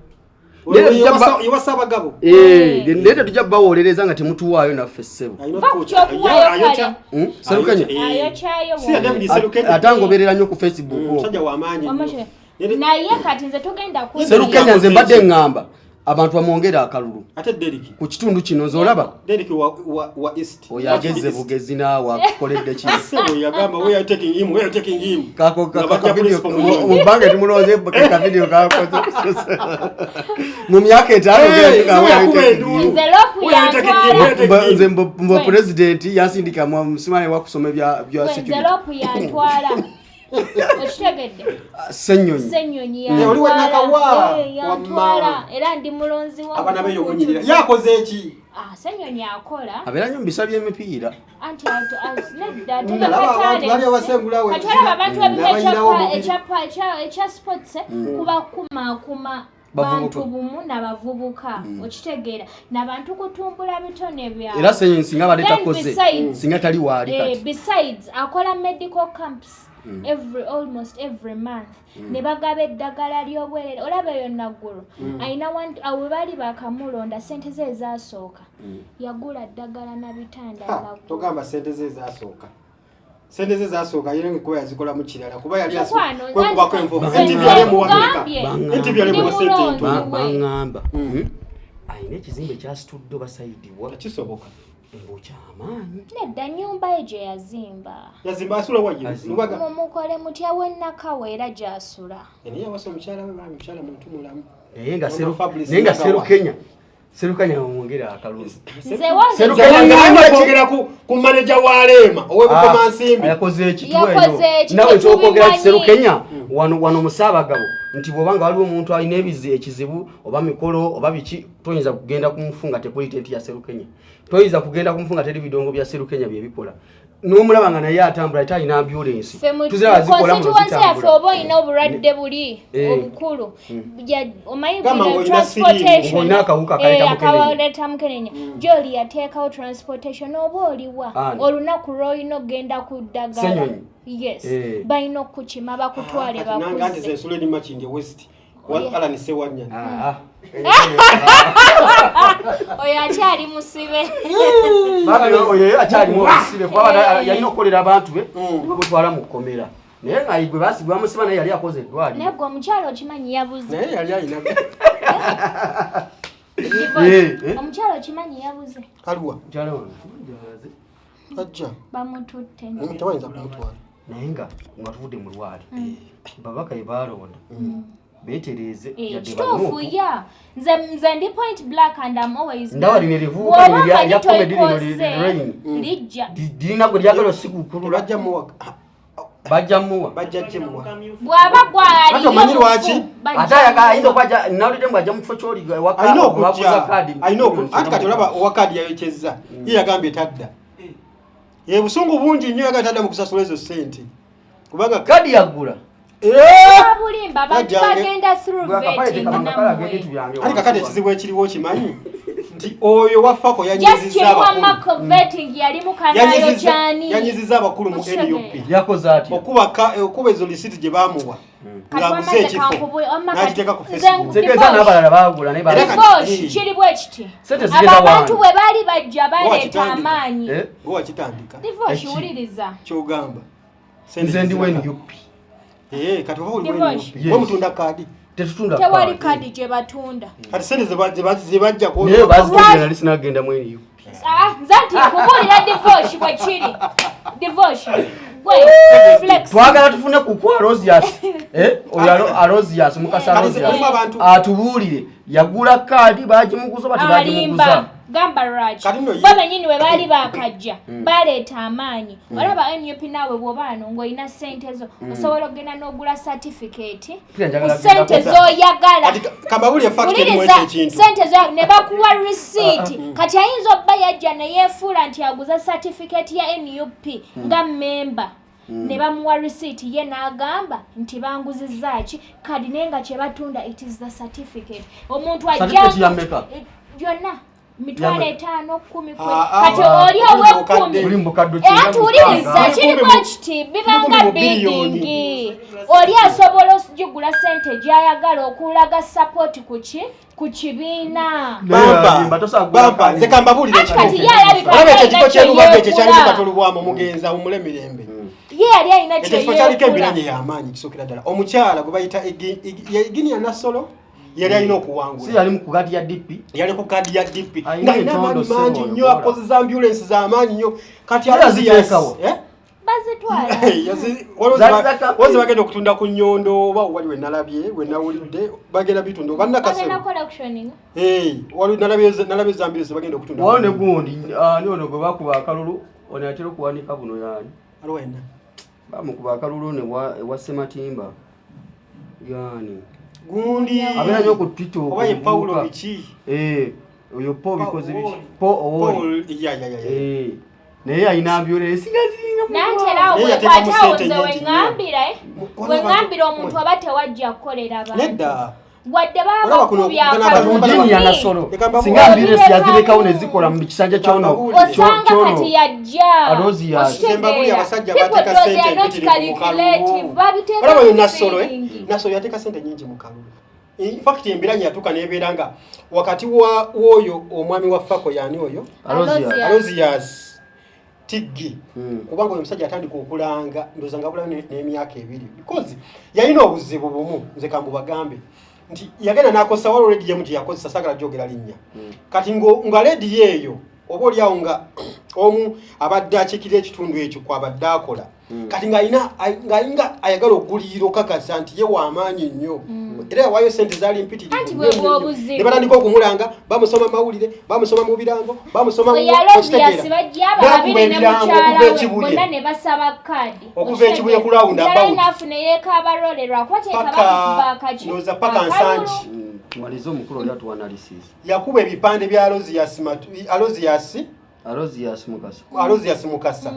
Oyo Naye tujja ye wa Ssaabagabo. Eh, naye tetujja bawolereza nga temutuwaayo naffe ssebo. Alina Va ku okwokya. kyokuwaayo Ayokya. kale. Sserukenya. Eh. Ayokyayo Si ya bw'oyo. David Sserukenya. Ate angoberera nnyo ku Facebook. Musajja wa maanyi nnyo. Wamashe. Naye- Naye kati nze togenda ku Sserukenya nze mbadde ŋŋamba abantu bamwongere akalulu Ate Derrick. ku kitundu kino nze olaba Derrick wa East. oyo ageze bugezi naawe akukoledde ki Ssebo yagamba we are taking him, we are taking him. Kako Nga bajja principal mu nyumba. mu bbanga etumulonze kavidiyo kakoze mu myaka etaano Eh, genda so yakuba tugawe enduulu. Nze Lopu We are taking him, we are taking Mba- him. nze mbo Gwe. pulezidenti yansindika musimaye wakusoma ebya bya Gwe, nze security Lopu yantwala. Okitegedde? Ssenyonyi. Ssenyonyi Eh, oli wa yantwala. Nakawa. Eh, yantwala. Wamma. Era ndi mulonzi wa Abaana be yomunyirira. Yakoze eki? Ah, Ssenyonyi akola. Abeera nnyo mu bisa by'emipiira. Anti nedda Nalaba abantu bali abasengula awo kati olaba abantu Mm. ebika N'abayinawo omubiri. ekya sports kuba kumaakuma Bavubuka. bantu bumu nabavubuka okitegeera nabantu kutumbula bitone byabwe. Era Ssenyonyi singa abadde Then takoze besides- singa tali waali Eh, kati. besides akola medical camps every almost every month ne bagaba eddagala ly'obwerere olaba eyo naggulu alina awo baali bakamulonda sente ze ezasooka yagula ddagala na bitanda Ha, Naggulu. togamba sente ze ezasooka. Sente ze ezasooka ye kuba yazikolamu kirala kuba yali Mukwano, kwekubako nze enfuufu. nze NTV yali emuwa meka? nkugambye. NTV yali emuwa Ndi sente mulonzi. ntono. Baŋŋamba alina ekizimbe kyasitudde basayidibwa Tekisoboka. mbu kyamaanyi. Nedda nnyumba ye gye yazimba. Yazimba asula wa ye? Azimba. Lubaga. Mumukole mutya w'ennakawa era gy'asula. Naye yawasa omukyala we bambi mukyala muntu mulamu. Naye nga Mama Seru- Fabrice naye nga Nagawa. Sserukenya Sserukenya bamwongere akalulu. Nze wange Sserukenya Nze ngamba ngamba ki? kwogera ku manager wa Rema ow'Ebukomansimbi. Ah, yakoze ekituwa Yakoze eyo. eki, Nawe ekyokwogera tetubimanyi. ki Sserukenya wano wano musaabagabo nti bw'obanga waliwo omuntu alina ekizibu oba mikolo oba biki toyinza kugenda ku mufu nga tekuli tenti ya Sserukenya. Toyinza kugenda ku mufu nga teri bidongo bya Sserukenya bye bikola. N'omulaba nga naye atambula ate alina ambulance. Ffe mu Tuziraba zikola muno constituency yaffe zitambula. oba olina obulwadde buli Eh. obukulu omanyi Gamba bino ng'olina transportation, siriimu. Ng'olina akawuka akaleeta eh, mukenenya. akaleeta mukenenya. Gy'oli yateekawo transportation oba oliwa Ani? olunaku lw'olina okugenda ku ddagala. Ssenyonyi? Yes. Eh. Balina okukukima bakutwale Kati nange anti bakuze. nze nsula eri Makindye West. Oh, yeah. Alan Ssewanyana. Ah. Oyo akyali musibe. Bambi oyo ye akyalimu obusibe kuba yalina okukolera abantu be bamutwala mu kkomera. Naye nga gwe bamusiba naye yali akoze eddwaliro. Naye gwe omukyala okimanyi yabuze. Naye yali alina Eh, eh. Omukyala okimanyi yabuze. Kaluwa. Mukyala wange, njalaze. Ajja. Bamututte. Tebayinza kumutwala. Naye nga tuvudde mu lwali babaka ye baalonda beetereeze Eh, yadde kituufu banuupu. ya nze ndi point black and I'm always Ndaba black. lino erivubuka Bw'oba lino nga lya comedy lino litoyikoze, rain. lijja Lirina gwe lyagala osikuukulula. Bajja muwa. Bajja muwa. Bajja kimuwa. Bw'aba gwali Ate omanyi lwaki? Ate ayaga ayinza okuba nawulidde mbu ajja mu kifo ky'oli ewaka Alina babuuza okujja. kaadi. Alina anti kati olaba owa kaadi yayokyezza. Ye yagambye tadda. Ye busungu bungi nnyo yagambye tadda mu kusasula ezo ssente. Kubanga Kaadi yaggula. Eh! Babulimba abantu Bajjange. bagenda through Gwe akapale vetting tekabanga kale nammwe. ebintu byange Anti kakati ekizibu ekiriwo okimanyi nti oyo wafako Just yanyizizza kiriwa abakulu. Mark vetting yali mu kanayo kyani. Yanyizizza abakulu mu Okitegere. NUP. Yakoze atya? Okuba ezo lisiti gye baamuwa. Kati Ng'aguze wamaze ekifo. kankubuule, wamma kati- N'agiteeka ku nze Facebook. Ntegeeza n'abalala baagula naye Era baagula. kati- Divorce Eh. kiri bwe kiti. Sente Abo zigenda abantu wange. bwe baali bajja baleeta Wakitandika. amaanyi. Eh? Gwe wakitandika. Divorce Eki? wuliriza. Ky'ogamba. Nze ndi NUP. Eh, kati oba oli Divorce. NUP. Gwe mutunda kaadi. Tetutunda Tewali kaadi. kaadi gye batunda. Kati sente ze bajja ku- Naye bazitundira nali sinagenda mu NUP. Ah, nze nti nkubuulira divorce bwe kiri. Divorce. Gwe flex. Twagala tufune ku Aloysius, eh, oyo Aloysius Mukasa. Kati Aloysius mulimu abantu- atubuulire, yagula kaadi bagimuguza oba tebagimuguza? Alimba. Gamba lwaki? Kati nno Bo bennyini we baali bakajja baleeta amaanyi. Olaba NUP, naawe bw'obaano ng'olina ssente zo, osobola okugenda n'ogula certificate Pia njagala ku ssente kugenda. z'oyagala. Kati kambabulire fact erimu Wuliriza, ekyo ekintu. sente zo ne bakuwa receipt. Kati ayinza obba yajja ne yeefuula nti aguza certificate ya NUP nga memba, ne bamuwa receipt, ye n'agamba nti banguzizza ki kadi, naye nga kye batunda, it is the certificate. Omuntu ajja Certificate ya mmeka? Yonna mitwalo Ya 5, 10. Ah, ah, Kati ah, oli kumi ow'ekkumi Buli mu bukadde era kyenda tuwuliriza, mukaaga. kiri Kumi bwe kiti, bibanga kumi mu biliyoni. bidding. Oli asobola okugigula sente gy'ayagala okulaga support ku ki, ku kibiina. Naye alimba, tosobola kugula Bampa, kaadi. nze kambabuulire Anti kati ekituufu. ye alabika Olaba ekyo alina ekifo ky'erubaga ekyo kye kyalimu yeekula. Katolubwama omugenzi awummule mirembe. Ye yali alina Ekyo ekifo kyaliko kyeyeekula. embiranye y'amaanyi. Kisookera ddala, omukyala gwe bayita Eginia Nassolo yali alina Si okuwangula. yali mu kugadi ya DP? Yali ku kaadi ya DP Alina ng'alina amaanyi entondo, mangi ssebo, nnyo, ono, akozesa ambulensi z'amaanyi nnyo. Kati Era Aloysius- aziteekawo. Eh? Bazitwala. Zaali za campaign. Wozi bagenda okutunda ku Nyondo oba wali wenalabye wenawulidde bagenda bitunda oba Bagenda Nakasero. kukola auctioning. Wali nalabye zambiresi bagenda okutunda. Waliwo ne gundi, ani ono gwe bakuba akalulu, ono atera okuwanika buno, yaani? Waliwo yenna. Bamukuba akalulu ne ewa Sematimba, yaani? Gundi Abeera nnyo ku Twitter oba ye Paulo omuvubuka. biki? Eh, oyo po bikoze biki? Owori. Po Owori. Paul, ya. Eh, naye alina ambulensi nga ziringa mu Nantera ggwanga. awo Naye yateekamu bwekwatawo ssente nze nnyingi nnyo. weŋŋambira, eh, Waliwo weŋŋambira abantu- omuntu aba tewajja kukolera bantu, Nedda. wadde baba Olaba kuno bakubye kugana akalulu. abantu- Virginia Nasolo, Leka mbabuulire. singa ambulensi yazirekawo ne zikola mu kisanja kyono Osanga kyono. kati yajja. Aloysius. Nze mbabuulire, abasajja People bateeka thought they ssente are not empitirivu mu calculative. kalulu. Babiteeka Olaba oyo mu Nassolo, eh? feeling. Nassolo yateeka ssente nnyingi mu kalulu. In fact embiranye yatuuka n'ebeera nga wakati wa w'oyo omwami wa Fako, yaani oyo? Aloysius. Aloysius. Aloysius Tiggi. Kubanga oyo omusajja atandika okulanga ndowooza nga abulayo n'emyaka 2, because yalina obuzibu bumu. Nze kambubagambe nti yagenda n'akozesa, waliwo rediyo emu gye yakozesa, saagala gyogera linnya. Kati nga rediyo eyo oba oliawo nga omu abadde akiikirira ekitundu ekyo kwabadde akola, kati ng'alina ayagala okugulirira okakasa nti ye w'amaanyi nnyo, era yawaayo sente zaali mpitirivu Anti nnyo, bwe nnyo, nnyo. obuzibu. Ne batandika okumulanga, bamusoma mawulire, bamusoma mu birango, bamusoma Oyo Aloysius bajja aba N'akuba babiri ne ebirango mukyala okuva we Ekibuye. bonna ne basaba kaadi. Okuva Ekibuye ku round Mukyala about. we n'afuna eyeekaabalole lwakuba Paka- teekabamukuba akaki ndowooza paka akalulu. Nsangi. Tumalize omukulu oli atuwanalisiza. Yakuba ebipande bya Aloysius Aloysius Aloysius Mukasa. Aloysius Mukasa.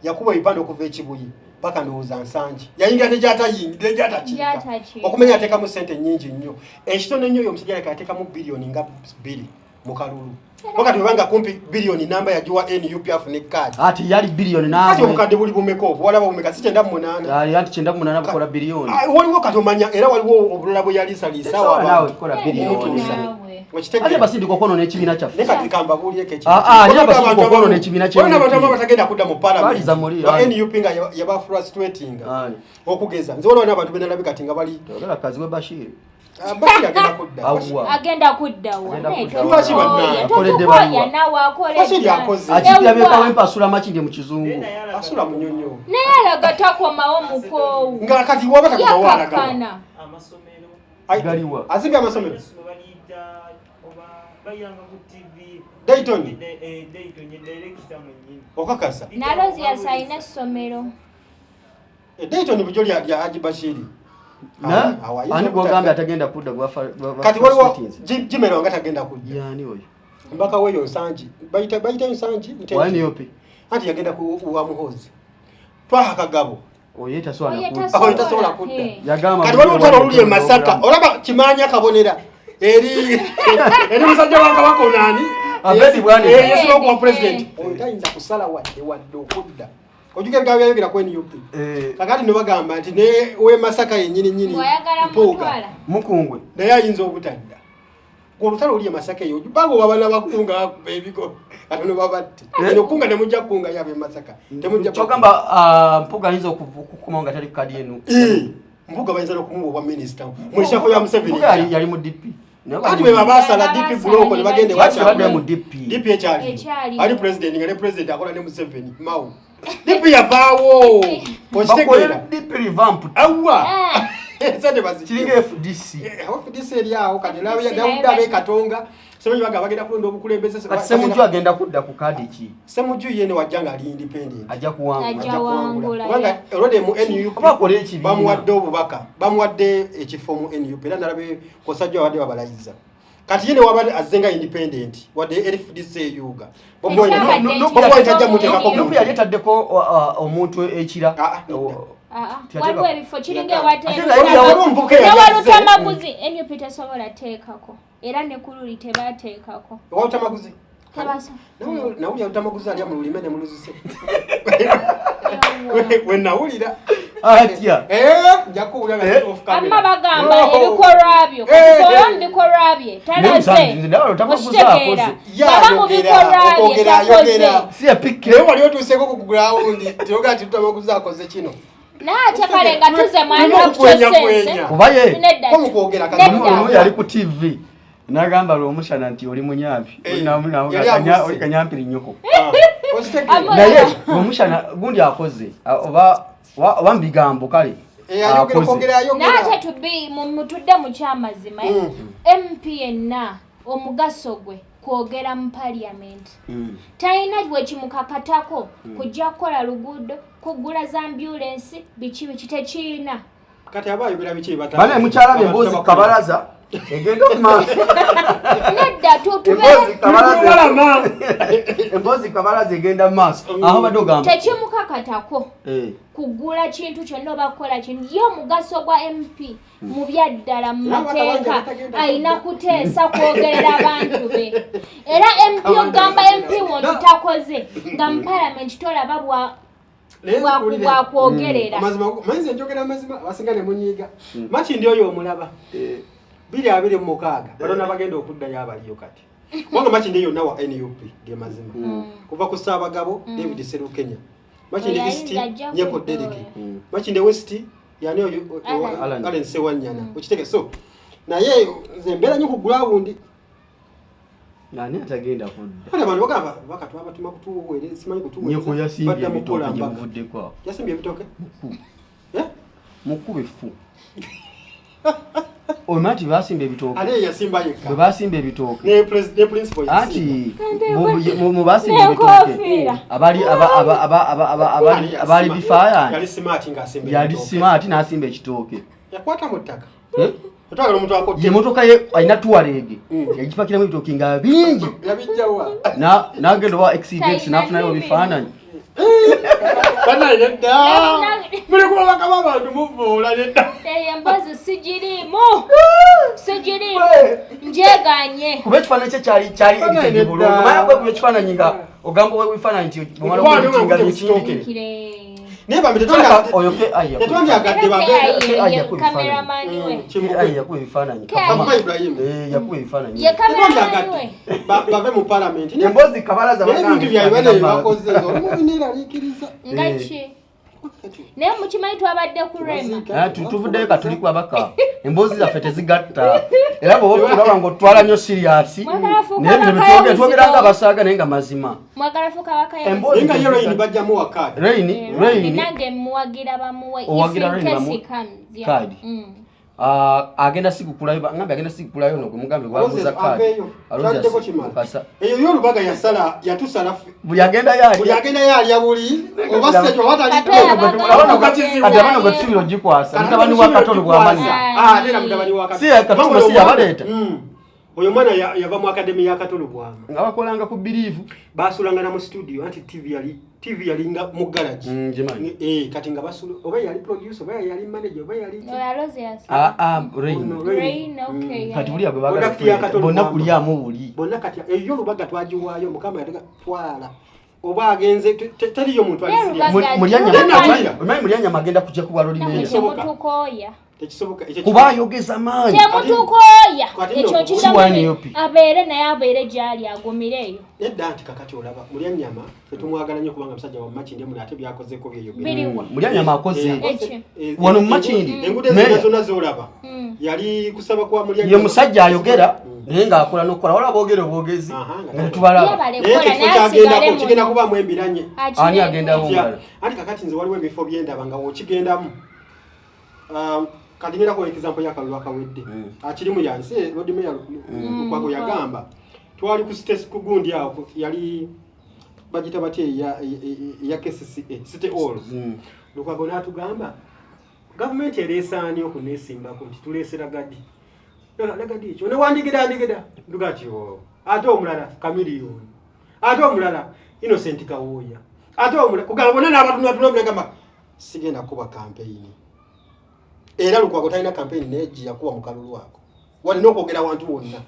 Yakuba ebipande okuva Ekibuye paka ndowooza Nsangi. Yayingira negyatakiika. Gy'atakiika. Okumenya ateekamu sente nnyingi nnyo, ekitono ennyo. Oyo omusajja aleka yateekamu biliyoni nga 2 mu kalulu, wakati webanga kumpi biliyoni namba yagiwa NUP afune kaadi. Ati yali biliyoni Kati naawe. obukadde buli bumeka obwo? Walaba bumeka? Si 98? Ali anti 98 bukola biliyoni. Ah, waliwo kati omanya era waliwo obulala bwe yaliisaliisa. Tesobola naawe kukola biliyoni. Okumutuusa. Naawe. Okitegeera? Ate basindika okwonoona ekibiina kyaffe. Naye kati kambabuulireko ekintu. Ah, ah, naye Waliwo abasindika abantu okwonoona abamu- ekibiina kya waliwo n'abantu NUP. abamu batagenda kudda mu parliament. Baliza muli, Ba ani? NUP nga yaba frustrating. Ani? Okugeza nze waliwo n'abantu benalabye kati nga bali Yogera Kazibwe Bashir. Ah, Bashir agenda kudda. Awuwa. Agenda kuddawa? Agenda kuddawa. Lwaki bannange? Akoledde Totukoya baluwa. nawe. Bashir Akoledde akoze. Akitira Ewa. byekawo empasula Makindye mu kizungu. Asula munyonyo. Naye alaga takomawo mukoowu. Nga kati waba takomawo alagawa. Yakakkana. Amasomero. Galiwa. Azimbye amasomero. Essomero baliyita oba bayanga ku TV. Dayton. Dayton ye director mwennyini. Okakasa? Nalozias alina essomero. Dayton bujo lya Haji Bashiri. Na? Awo ayinza Ani obutadda. gwogambye atagenda kudda gwa Kati waliwo frustrating? Jimero nga tagenda kudda. Yani oyo? Mbaka weyo Nsangi. Bayita Nsangi? Wa NUP. Anti yagenda ku wa Muhoozi. Twaha Kagabo. Oyo tasobola Oyo kudda. tasobola. Oyo tasobola kudda. Hey. Yagamba Kati waliwo olutalo oluli e Masaka. Olaba kimanya kabonera. Eri musajja wa Kabaka ono ani? Abedi Bwanika. Yesu okuwa Eh, president. eh. Oyo tayinza kusala wadde okudda. Ojjukira ebigambo byayogera ku NUP. Kakati ne bagamba nti ne we Masaka yennyini nnyini Bw'ayagala Mpuuga. mutwala. Mukungwe. Naye ayinza obutadda. Olutalo oluli e Masaka eyo banga obabana bakunga bakuba ebigo katono babatte. Eno kunga temujja kukunga yabe e Masaka. Temujja. Kyogamba ah, Mpuuga ayinza okukomawo nga tali ku kadi eno? Eh, Mpuuga bayinza n'okumuwa obwa minisita mu reshuffle ya Museveni. Mpuuga yali mu DP. Naye Kati bwe babaasala DP block ne bagenda Lwaki badde mu DP? DP ekyaliyo. Ekyaliyo. Ali president nga ne president akola ne Museveni Mao. DP yavaawo okitegeera DP revamp awa Eh. sente bazijje kiringa FDC. FDC eri awo kati FDC nawudde naye ab'e Katonga Semuju baga bagenda kulonda obukulembeze Kati Semuju agenda kudda ku kaadi ki? Semuju ye ne wajja nga ali independent Ajja kuwangula. Ajja wangula, kubanga yeah. already mu NUP Oba akole ekibiina. bamuwadde obubaka bamuwadde ekifo mu NUP era nalabe kosajja babadde babalayiza kati ye ne wabadde azze nga independent wadde FDC eyuga Bobi Wine- Ekyabadde Bobi Wine nti tajja muteekako Nup Nup yali etaddeko omuntu ekira. Ah, ah, nedda. Ah, ah, Teyateeka- waliwo ebifo kiringa Ate nga yali waliwo omuvubuka eyali azze. ewalutamaguzi nup tesobola teekako era ne ku luli tebateekako Ewalutamaguzi Tebasa. Nawulira lutamaguzi alya mu lulime ne muluzise Yawwa. we nawulira Atya. Eh, nja kuwulira nga off camera. Amma bagamba Oh. ebikolwa byo Eh, eh. kati mu bikolwa bye Naye talaze nze ndaba Lutamaguzi okitegeera akoze. Ye baba mu ayogera, bikolwa bye okwogera takoze ayogera. Si ya PK. Naye wali otuuseeko ku ground tyoga nti lutamaguzi akoze kino naye ate kale nga tuze Tulina okwenyakwenya. Kuba ye Nedda. Ko mu kwogera kati. Nedda. Olumu yali ku TV n'agamba lwomushana nti oli munyampi. Eh, Oli namu- namu- yali amuse. oli kanyampiri nnyoko. Ah, okitegeera. Ama- Naye lwomushana gundi akoze oba oba mu bigambo kale. Eh, ayogera akoze. okwogera ayogera. naye ate tubi mutudde mu kyamazima eh? Mm. mp yenna omugaso gwe kwogera mu parliament talina wekimukakatako kujja kukola luguudo kugula za ambulensi biki biki tekiina Kati aba ayogera biki bata. Bane mukyala bye emboozi kabalaza egenda mu maaso. nedda Emboozi tubeere kabalaza emboozi kabalaza egenda mu maaso. Aho badde ogamba. tekimukakatako Eh. kugula kintu kyonna oba kukola kintu ye omugaso gwa mp mu byaddala mu Era mateeka abatagenda alina kuteesa kwogerera abantu be era mp ogamba mp wonti takoze nga mu palamenti tolaba Naye nkuwulire. bwakwogerera Amazima manzi njogera amazima abasinga ne munyiiga. Makindi oyo omulaba. 2026 balona bagenda okuddayo abaliyo kati. Kubanga Makindi yonna wa NUP ge mazima. Kuva ku Ssaabagabo David Serukenya. Makindi Oyo East ayinza ajja Nyeko kudda Derrick. oyo. Makindi West yani oyo Alan. Alan. Allen Sewanyana. Okitege so naye nze mbeera nnyo ku ground Ani atagenda kudda? Kale abantu bagamba baka twabatuma kutuweereza simanyi Nyeko kutuweereza yasimbye badda mu kukola ebitooke gye mbaga. buvuddeko awo. Yasimbye ebitooke? Eh? Mukuba effu. Omanyi nti baasimba ebitooke. Ate ye yasimba yekka. Bwe baasimba ebitooke. Ne ne principal yasimba. Anti mu baasimba ebitooke N'enkofiira. abali aba aba aba aba aba abali Yali abali yasima- bifaananyi Yali smart ng'asimba yali ebitooke. smart n'asimba ekitooke. Yakwata mu ttaka. Eh? Otwagala omuntu akotte. Ye motoka ye alina tuwaleege Mm. yagipakiramu ebitooke nga bingi Yabijja wa? n'agenda owa accident Talina n'afunayo nnimi. ebifaananyi. Bannaye nedda. Yafuna- Muli ku babaka b'abantu muvuula nedda. eyo emboozi sigiriimu sigiriimu njeganye Kuba ekifaananyi kye kyali kyali Bannaye edited nedda. bulungi. Omanya gwe kuba ekifaananyi nga ogamba oba ebifaananyi nti bw'omala Okuba okueditinga nga bikindike. Naye bambi Oyo ke ayi yakuba tetwandyagadde babe. Ai, yakuba kameramani we ebifaananyi. Ayi yakuba ebifaananyi. Ke ayi. Kavuma Ibrahim. Eh, yakuba ebifaananyi. ye kameramani Tetwandyagadde we bave mu parliament. Emboozi kabalaza Naye ebintu bagambye byabwe bagenda bane mu maaso. bakoze nze olumu bineeraliikiriza. nga ki naye mukimanyi twabadde ku rema Ah, tuvuddeyo katuli kwabaka emboozi zaffe tezigatta era bwoba otulaba nga otwala nnyo siriyasi Mwagala fuuka naye bino baka bitwogera twogera y'omuzigo. nga abasaaga naye nga mazima mwagala fuuka baka Emboozi Naye nga ye Rain bajjamu wa kaadi. Rain Rain nange muwagira bamuwe if Owagira in Rain case bamuwe? he comes, yeah. Kaadi. Mm. ah, agenda sikukulayo ngambe agenda sikukulayo no gwemugambe gwabuza Moses, kaadi aveeyo. Kyaddeko kimala. Mukasa. Eyo y'olubaga yasala yatusala ffe. buli agenda yaali Buli agenda yalya buli oba se oba Kati taliko. abaga- Abana Kati kati abana gwe tusubira ogikwasa mutabani wa Katolo bw'amanyi Ah, ate era mutabani wa Katolo. Si ya Katolo, Kubanga si oyo yabaleeta. Oyo mwana yava mu akademi ya Katolo Bwama. nga bakolanga ku biriivu Basulanga na mu studio anti TV yali TV yalinga mu garage. ngimanyi Eh, kati nga basula oba yali producer oba yali manager oba yali Oyo Aloysius. Ah, ah, Rain. Ono, Rain. Rain, okay, yeah. kati buli agwe baagala Product ya Katolo bonna Bwama. kulyamu buli Bonna kati eyo Lubaga twagiwaayo Mukama yatega twala. Oba agenze teriyo muntu ali Naye serious. Lubaga- Lubaga- Omanyi Mulyanyama agenda kujja kuba Namwe lolimeya Tekisoboka. temutukooya Tekisoboka. Ekyo kuba ayogeza maanyi temutukooya Kati ekyo nno- nkiddamu Si wa NUP. abeere naye abeere gy'ali agumire eyo Nedda nti kakati olaba Mulyanyama ffe tumwagala nnyo kubanga musajja wa Makindye muno ate byakozeeko byeyogera. biriwa Mulyanyama akoze Eki. Wano mu Makindye, Enguudo Meya. ezo zonna z'olaba Mm. yali kusaba kwa Mulyanyama. ye musajja ayogera Mm. Naye ng'akola n'okukola, waliwo aboogera obwogezi Aha, nga nga tetubalaba. Yebale Naye kukola, ekifo naye kyagendako asigale kigenda muno. kubaamu embiranye. Ani agendawo Kitya? omulala? Anti kakati nze waliwo ebifo byendaba nga wokigendamu. Kati ngenda kuwa example y'akalulu akawedde. Akirimu yansi Lord Mayor Lukwago yagamba twali ku state ku gundi awo yali bagita batya eya KCCA City Hall. Lukwago n'atugamba gavumenti ereesaani okuneesimbako nti tuleese Ragadi. Ragadi ekyo ne wandigida ndigida nduga ki o ate omulala Chameleone, ate omulala Innocent Kawooya, ate omulala kugamba bonna n'abatunatuna gamba sigenda kuba campaign. Era Lukwago talina campaign naye gye yakuba mu kalulu ako, walina okwogera wantu wonna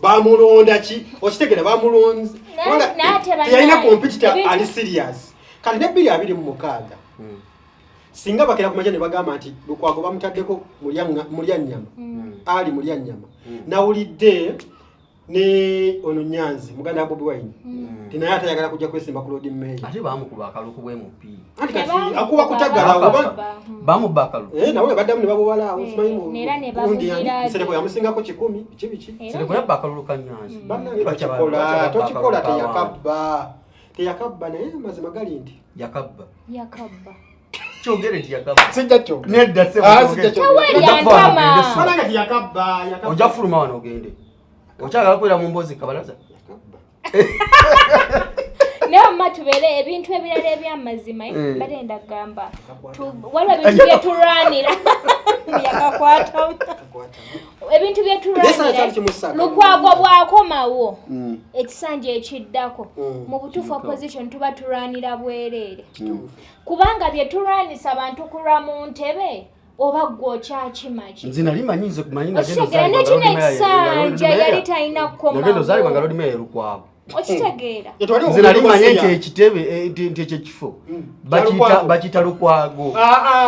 bamulonda ki okitegeera bamulonze kubanga Naye ate teyalina bannange, competitor ali serious. Kati ne 2026 singa bakera ku makya ne bagamba nti Lukwago bamutaddeko mulya nnyama, ali mulya nnyama, nawulidde ne ono Nyanzi muganda wa Bobi Wine ti naye ate ayagala kujja kwesimba ku Lord Mayor. Ate bamukuba akalulu ku bw'MP. Anti kati Tebamukuba, akuba kutagala oba bamukuba. Bamuba akalulu. Eh, nawe baddamu ne babubala awo. Eh, simanyi era ne gundi yani, babugira Nsereko yamusingako 100 biki biki. Era Nsereko yabba akalulu ka Nyanzi. Bannange Lwaki tokikola, lwaki ababba tokikola. akalulu k'abantu? Teyakabba, teyakabba, naye amazima gali nti Yakabba. Yakabba. Kyogere nti yakabba. Sijja kyo. Nedda ssebo, Ah, kyogere. sijja kyo. Teweri Ojja kuva wano antama. ogende ssebo. Bannange teyakabba, yakabba. Ojja kufuluma wano ogende. Okyagala kubeera mu mboozi kabalaza? Yakabba. Naye wamma tubeere ebintu ebirala ebyamazima, eh, mbadde ndagamba waliwo ebintu byetulwanira yakakwatamu ebintu Naye sana kyali byetulwanira. kimussa. Lukwago bw'akomawo ekisanja ekiddako, mu butuufu opposition tuba tulwanira bwereere, kubanga bye tulwanisa bantu kulwa mu ntebe oba gwe okyakimaki. Nze nali manyi, nze kumanyi. Okitegeera nekino ekisanja yali talina Nagenda ozaalibwa nga kukomawo. Lord Mayor Lukwago. Okitegeera? Nze nali manyi nti ekitebe nti ekyo ekifo Lukwago. bakiyita Lukwago.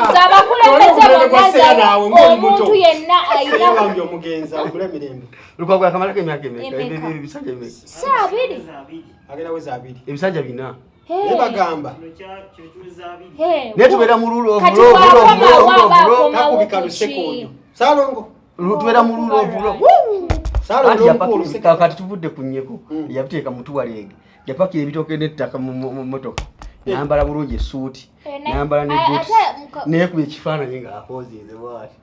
Nze abakulembeze bonna naawe nze ng'oli muto. omuntu yenna ayina Bambi omugenzi agule emirembe. Lukwago yakamalako emyaka emeka? Emeka? Ebisanja emeka? Si 20. Agenda weza 20. Ebisanja 4. Naye bagamba Kino kino kiweza 20. Naye tubeera mu rule of Kati law, rule of bw'akomawo law, rule of aba law. akomawo Takubika ku luseke ki? oyo Saalongo. Tubeera mu rule of law. Saalongo Anti omukulu oluseke. Kati tuvudde ku nnyeko, yabiteeka mu tuwaleege, yapakira ebitooke n'ettaka mu mmotoka, nayambala bulungi essuuti, Eh, nayambala ne boots, ate neyekuba ekifaananyi ng'akozinze bwati,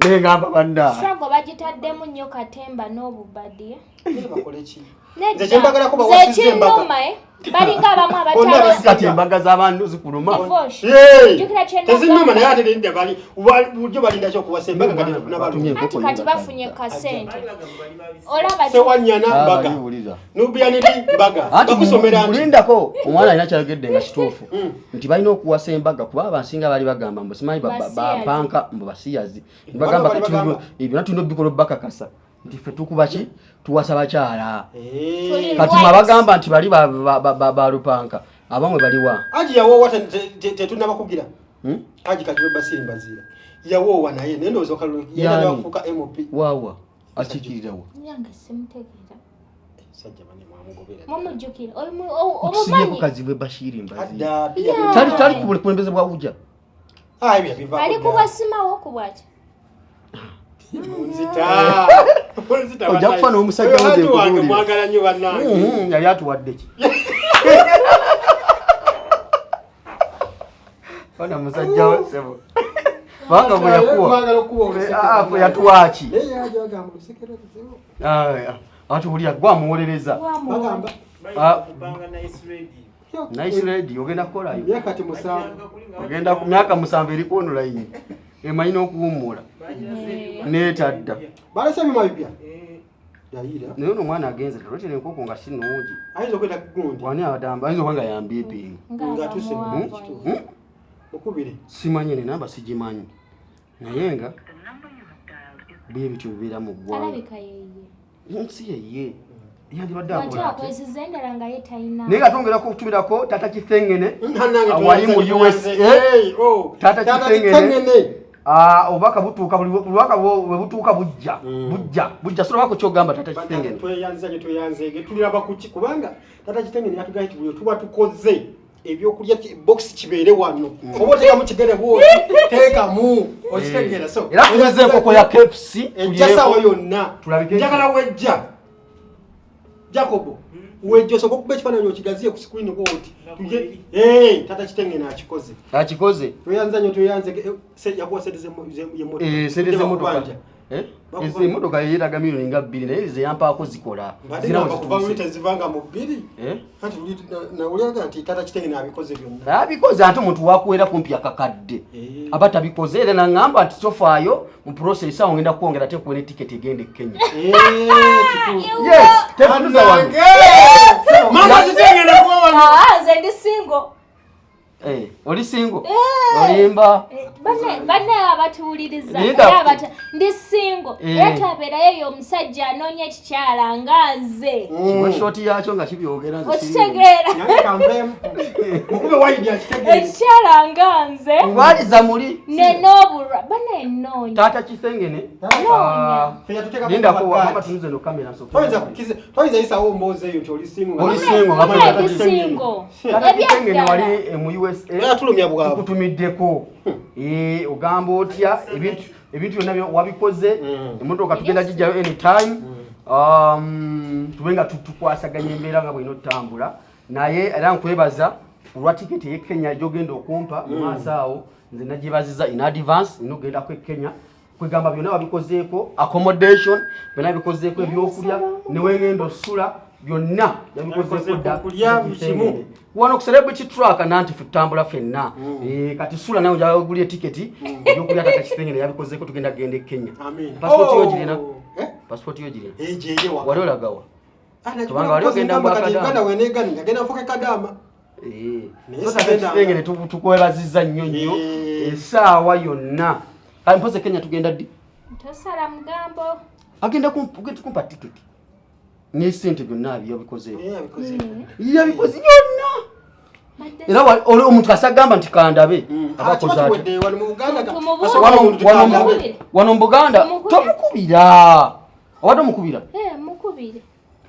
naye ngamba banna Struggle bagitaddemu nnyo katemba n'obubadi, eh. Naye bakole ki? Nedda. Nze kye mbagalako Nze bawasizza embaga. ekinnuma, eh, balinga abamu Bonna abatalo basi- Kati embaga z'abantu zikuluma? Divorce. Hey! Jjukira kye Tezinnuma nagamba. naye ate linda bali bulijjo balinda ki okuwasa embaga kati Batumye tunabalonda. enkoko Anti kati nnyo. bafunye kasente. Bali bagamba bali babisi. Olaba Sewanyana Ah, mbaga. baliwulira. Nubianidi mbaga. Anti Bakusomera nti kulindako omwana alina kyayogedde nga kituufu nti balina okuwasa embaga, kuba abansinga baali bagamba mbu simanyi Basiyazi. bapanka mbu basiyazi. Bagamba Bali kati bagamba. Ebyo tulina obikola obbakakasa nti ffe tukuba ki, tuwasa bakyala. Eh. Tuli Kati white. mwabagamba nti bali balupanka abamwe baliwa? Aji yawoowa tetunnabakugira. Hmm? Aji kati Basiri Mbaziira yawoowa naye naye ndowooza okalulu Yani. yenda kufuuka MP. Waawa akiikirirawa? Yange simutegeera. Sajja bane mwamugobera. Mumujjukira Otusibyeko omumanyi? Kazibwe Bashiri Mbaziira. Adda. Yeah. Tali ku bukulembeze bwa uja. Ah, ebyo bivaako Ali dda. kubasimawo ku bwaki? Munzita. Munzita. Ojja kufa n'omusajja Oyo nze Haji wange nkubuulira. mwagala nnyo bannange. Yali atuwadde ki? Ona musajja we ssebo, kubanga bwe yakuwa Mwagala okuwa oluseke. Ah, bwe yatuwa ki? Naye yaje bagamba oluseke lwazizeewo. Ah, atuwulira gwe amuwolereza. Bagamba Ah. Kupanga Nice Radio. Nice Radio ogenda kukolayo? Myaka kati 7. Bagiranga kuli nga Ogenda ku myaka 7 eri online emanyi n'okuwummula bagiraze neetadda. Balese ebyuma bipya. Eh, Yayira. Naye ono omwana agenze tulotera enkoko nga si nnungi. Ayinza okweta gundi. Wani abadamba ayinza okuba nga yambiipinga. Nga atuse Nga kituufu. Hmm? Mukubire. Simanyi ne namba sigimanyi, naye nga bwe bityo bibeera mu ggwanga. Alabika yeye. Nsi yeye yandibadde Lwaki akola ate. akozesa endala nga ye talina? Naye nga twongerako okutumirako taata Kithengene Nanange wali mu tuyanze, USA. Hey, oh. Taata Taata Kithengene. Kithengene. Ah, obubaka butuuka buli bubaka bwe butuuka bujja bujja bujja solobako kyogamba taata Kithengene. Tweyanza nyo tweyanzege tuliraba kuki kubanga taata Kitengene yatugambye nti buli tuba tukoze Ebyokulya box kibeere wano, oba oteekamu kigere bwoti, teekamu, okitegeera? So Era tuweze enkoko ya KFC. Ejja saawa yonna. Tulabike. Njagala wejja, Jacobo, wejja osooka okuba ekifaananyi okigaziye ku screen bwoti. Nga Tata Kitengene akikoze. Akikoze. Tweyanza nnyo, tweyanze. Yakuwa sente y'emmotoka. Sente z'emmotoka. Bakubanja. Eh? Ezo emmotoka yeetaga miliyoni nga 2, naye ze yampaako zikola. Mbadde Zirawo ngamba kuva zituuse. luli tezivanga mu 2. Eh? Anti luli nawuliraga nti Tata Kitengene abikoze byonna. Abikoze, ate omuntu wakuwera kumpi akakadde aba tabikoze, era naŋŋamba nti tofaayo, mu process awo ngenda kwongera ate kuwa ne tiketi egenda e Kenya. Kituufu. Yes, tetutuza wano. Bannange! Mama Kitengene kuba wano. Ah, nze ndi single. Eh, oli single? Eh. Olimba. Banne abatuwuliriza, Linda. era ndi single. Eh. Era tabeerayo eyo omusajja anoonya ekikyala nga nze. Kiwa short yakyo nga kibyogera, nze Okitegeera? Nange kanveemu. Mukube wayidi akitegeere. Ekikyala nga nze. Ngwaliza muli. Nenobulwa bana enoonya. Taata Kisengene. Noonya. Ffe yatuteekako Lindako. ku Wama bagaati. tunuze no kamera nsooke. Toyinza yisawo mboozi eyo nti oli single nga- Oli single nga Bana Tata ndi single. Taata Kisengene Ebyaddala. wali mu USA. Era tulumya bwavu. Tukutumiddeko. Ogamba otya? Ebintu byonna wabikoze. Emmotoka tugenda gijjayo anytime. Tube nga tukwasaganya embeera nga bw'olina otambula, naye era nkwebaza olwa tiketi ey'e Kenya gy'ogenda okumpa mu maaso awo. Nze nagyebaziza in advance, nina okugendako e Kenya. Kwegamba byonna wabikozeeko, accommodation byonna bikozeeko, ebyokulya newengenda osula byonna yabikozeeko dda. Okulya kimu. Wano ku Celebrity Track nanti ffe tutambula ffenna. Kati sula nawe njagala ogulye tiketi, ebyokulya Tata Kisengene yabikozeeko, tugenda genda e Kenya. Amin. Passport yo Oh! girina? Eh? Passport yo girina? Ejeje waka. Wali olagawa? Ah, Kubanga nakikola wali ogenda ngamba kati mu Akadaama. Uganda weneegani ngagenda nfuke kadaama. Naye So Tata sigenda. Kisengene tukwebazizza nnyo nnyo. Essaawa yonna kale mpoze Kenya tugenda ddi? Tosala mugambo. Agenda kumpa tiketi nesente byonna yabikozeeko. Yabikoze. Yabikoze byonna. Era oli omuntu asagamba nti kandabe aba Ah, kiba akoze atya? kiwedde wano mu Buganda Tumubuulire. asooka omuntu tukandabe. Wano mu Buganda. Tumukubire. Tomukubira, obadde omukubira. Eh, mukubire.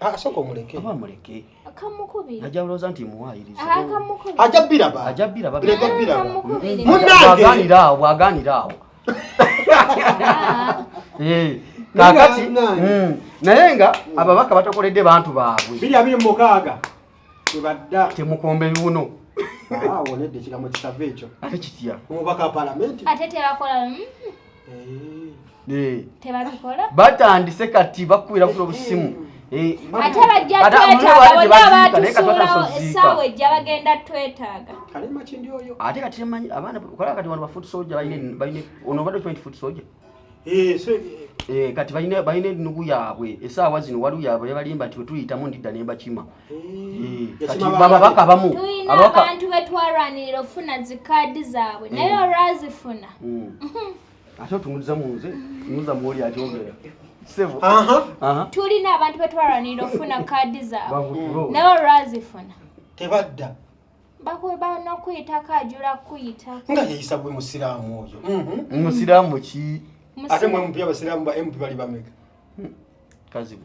Ah, sooka omuleke. Aba muleke. Kamukubire. Ajja kulowooza nti muwaayiriza. Ah, kamukubire. Ajja biraba. Ajja biraba. Ajja biraba. Kamukubire. Munnange! Bwaganira awo, bwaganira awo. Ah. Kakati Munnange. Naye nga ababaka batakoledde bantu baabwe. 2026 tebadda. Temukomba ebibuno. Ah, wonedde ekigambo kisava ekyo. Ate kitya? Omubaka wa palamenti. Ate tebakola, Eh. Tebabikola. Batandise kati bakubira kula obusimu. Ate bajja Ate twetaaga. bali Bonna tebaziika, naye kati abatusuulawo batasoziika. essaawa ejja bagenda twetaaga. Kale Makindi oyo. Ate kati temanyi abaana kola kati wano ba foot soldier balina ono obadde okimanyi nti foot soldier? Eh, so Kati balina ennugu yaabwe essaawa zino, waliwo yaabwe yabalimba nti bwe tuyitamu ndidda ne mbakima. Kati Yakima bababaka abamu Tulina ababaka abantu betwalwanirira okufuna zikaadi zaabwe, naye olwazifuna Ate otunguliza mu nze, tunuza muoli akyogera sebo. Aha. Aha. Tulina abantu betwalwanirira okufuna kaadi zaabwe, Bangu naye olwazifuna Tebadda. bakuba n'okuyitako ajula kuyitako. Nga yeyisa bwe musiraamu oyo. Musiraamu ki? Ate mwe mupya abasiraamu ba MP bali bameka? Kazibu.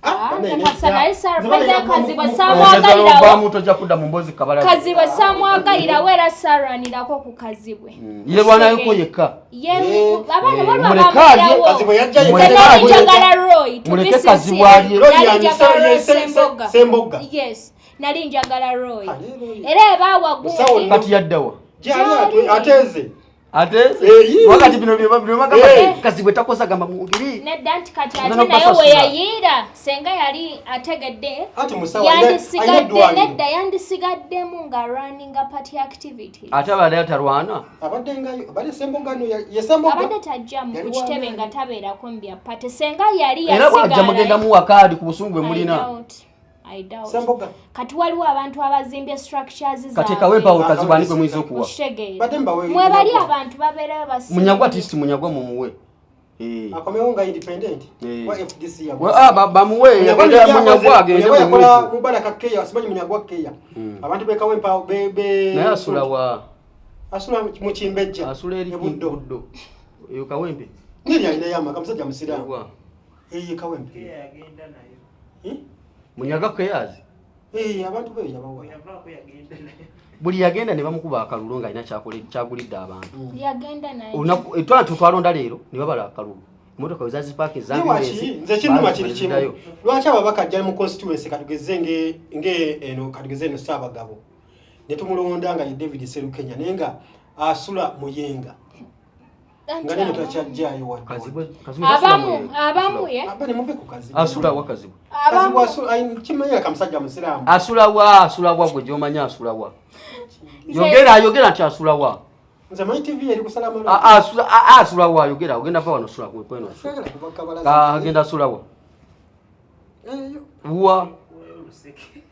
Ah, bana ine- Naye Nze bana Kazibwe Ongeza samwagalirawo. Obama tojja kudda mu mboozi kabalaza. Kazibwe samwagalirawo era saalwanirako ku Kazibwe. Yerwanayoko yekka. Ye Eh, abaana waliwo muleke alye. abamulirawo. Kazibwe yajja Nze Muleke nali alye. njagala Roy, to be Muleke sincere. Kazibwe alye. Roy Nali yani njagala Roy Semboga. Semboga. Semboga. Yes, nali njagala Roy. Ah, ne Roy. Era ebaawa Musawo gundi. Kati yaddawa? Gyali ateeze. Ate Eh, wakati bino bye bagamba Kazibwe takosa, gamba mwongere. Nedda nti kati Nze ate naye n'okubasasula. we yayiira senga yali ategedde Ati musawo alina yandisigadde eddwaliro. nedda yandisigaddemu nga running party activities. Ate abadde atalwana. Abadde ngayo, abadde Semboga no ye Semboga. Abadde tajja mu Yali ku kitebe w'amaanyi. nga tabeerako mu bya party senga yali Era bwajja mugenda muwa kaadi ku busungu bwe I mulina. doubt. I doubt. Semboga. Kati waliwo abantu abazimbye structures Kati kawempawo Kazibwe ani gwe muyinza okuwa? Okitegeera? Badde mbawe. Mwe bali abantu babeerayo basimbye. Munyagwa, atist Munyagwa mumuwe. Akomewo nga independent. Wa FDC ya. Ah, bamuwe. Munyagwa Munyagwa agende Munyagwa yakola mumwezi. Mubaraka Keya, simanyi Munyagwa Keya. Abantu bekawe be be Naye asula wa? Asula mu Kimbejja. Asula eri E Buddo. Buddo. Eyo Kawempe. Neri alina yamaka musajja musiraamu. Wa. Ye Kawempe. Keya yagenda nayo. Eh? Munyaga Keyazi. Eh, abantu beyo yabawa. Yavaako yagenda naye. Buli yagenda ne bamukuba akalulu ng'alina kyagulidde abantu. Yagenda naye. Olunaku etwana tutwalonda leero ne babala akalulu. Emotoka we zazipaaki Naye waki nze kinnuma kiri kimu, lwaki ababaka ajja mu constituency, katugeze nge eno, katugeze eno Ssaabagabo ne tumulonda nga ye David Serukenya, naye nga asula Muyenga nga neno takyajjayo wadde. Abamu abamu ye. Aba ne muve ku Kazibwe. Asula wa Kazibwe? Kazibwe Abamu. asula kimanyira kamusajja musiraamu. Asula wa? Asula wa gwe gy'omanyi asula wa? Nze- Yogera, yogera nti asula wa. Nze manyi TV eri kusalama. Asula wa? Yogera, ogenda va wano sula kweno. Sagala kuva kabalaza. Agenda asula wa? Eyo. Wa? Kuwayo oluseke.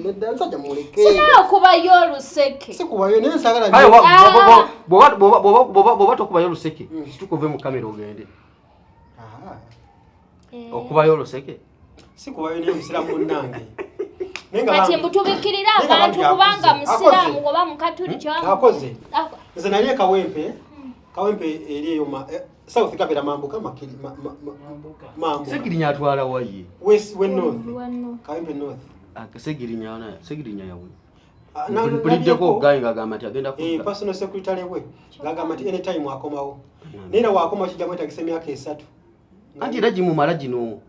Nedda, nsajja muleke. Sinaa okubayo oluseke. Sikubayo naye nsagala. Kale Ah. bw'oba tokubayo oluseke, situka ove mu kamera ogende. Aha. Eh. Okubayo oluseke. Sikubayo naye musiraamu munnange. Naye nga Kati bambi- mbutubikirira Naye nga abantu bambi kubanga akoze. musiraamu Akoze. oba mukatuliki oba Akoze. Ako- Nze nali e Kawempe, Kawempe eri eyo South Kabera mambuka makiri Mambuka. mambuka. Segirinya atwala wa ye? West we North. Wano. Kawempe North. Ah, Segirinya na Segirinya yawe. Ah, Mpuliddeko nabyeko, ogaye ng'agamba nti agenda eh, kudda. personal secretary we ng'agamba nti anytime akomawo. Naye era wakomawo kijja mwetagisa emyaka 3. Anti era gimumala gino.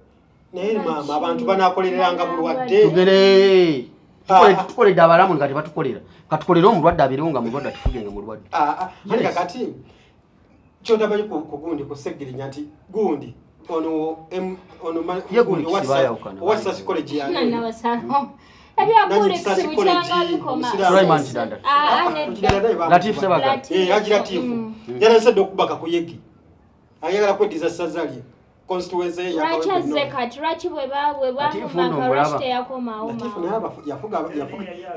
Naye maama abantu banaakolereranga bulwadde. Tugere. Ah. Tukoledde abalamu nga tebatukolera. Katukolere omulwadde abeerewo nga mulwadde atufuge nga mulwadde. Ah, ah, Yes. yes. Kakati kyotamanyi ku gundi ku Segirinya nti gundi ono ono Ye gundi kibayawukana. owa Sasi College Na yani. nabasanga. Ebyakulekisi Nanyi bukyanga College, bikoma. Musiraamu. Sulaiman Kidanda. Ah, ah, nedda. Latif Sebaga. Latif. Eh, Haji Latifu. Yalese dde okubaka ku Yegi. Ayagala kweddiza ssaza lye. Constituency ye ya Lwaki Kawempe azze North. kati? Lwaki bwe bwe Latifu bamumaka nno lwaki omulaba. teyakomawo Latifu mangu? naye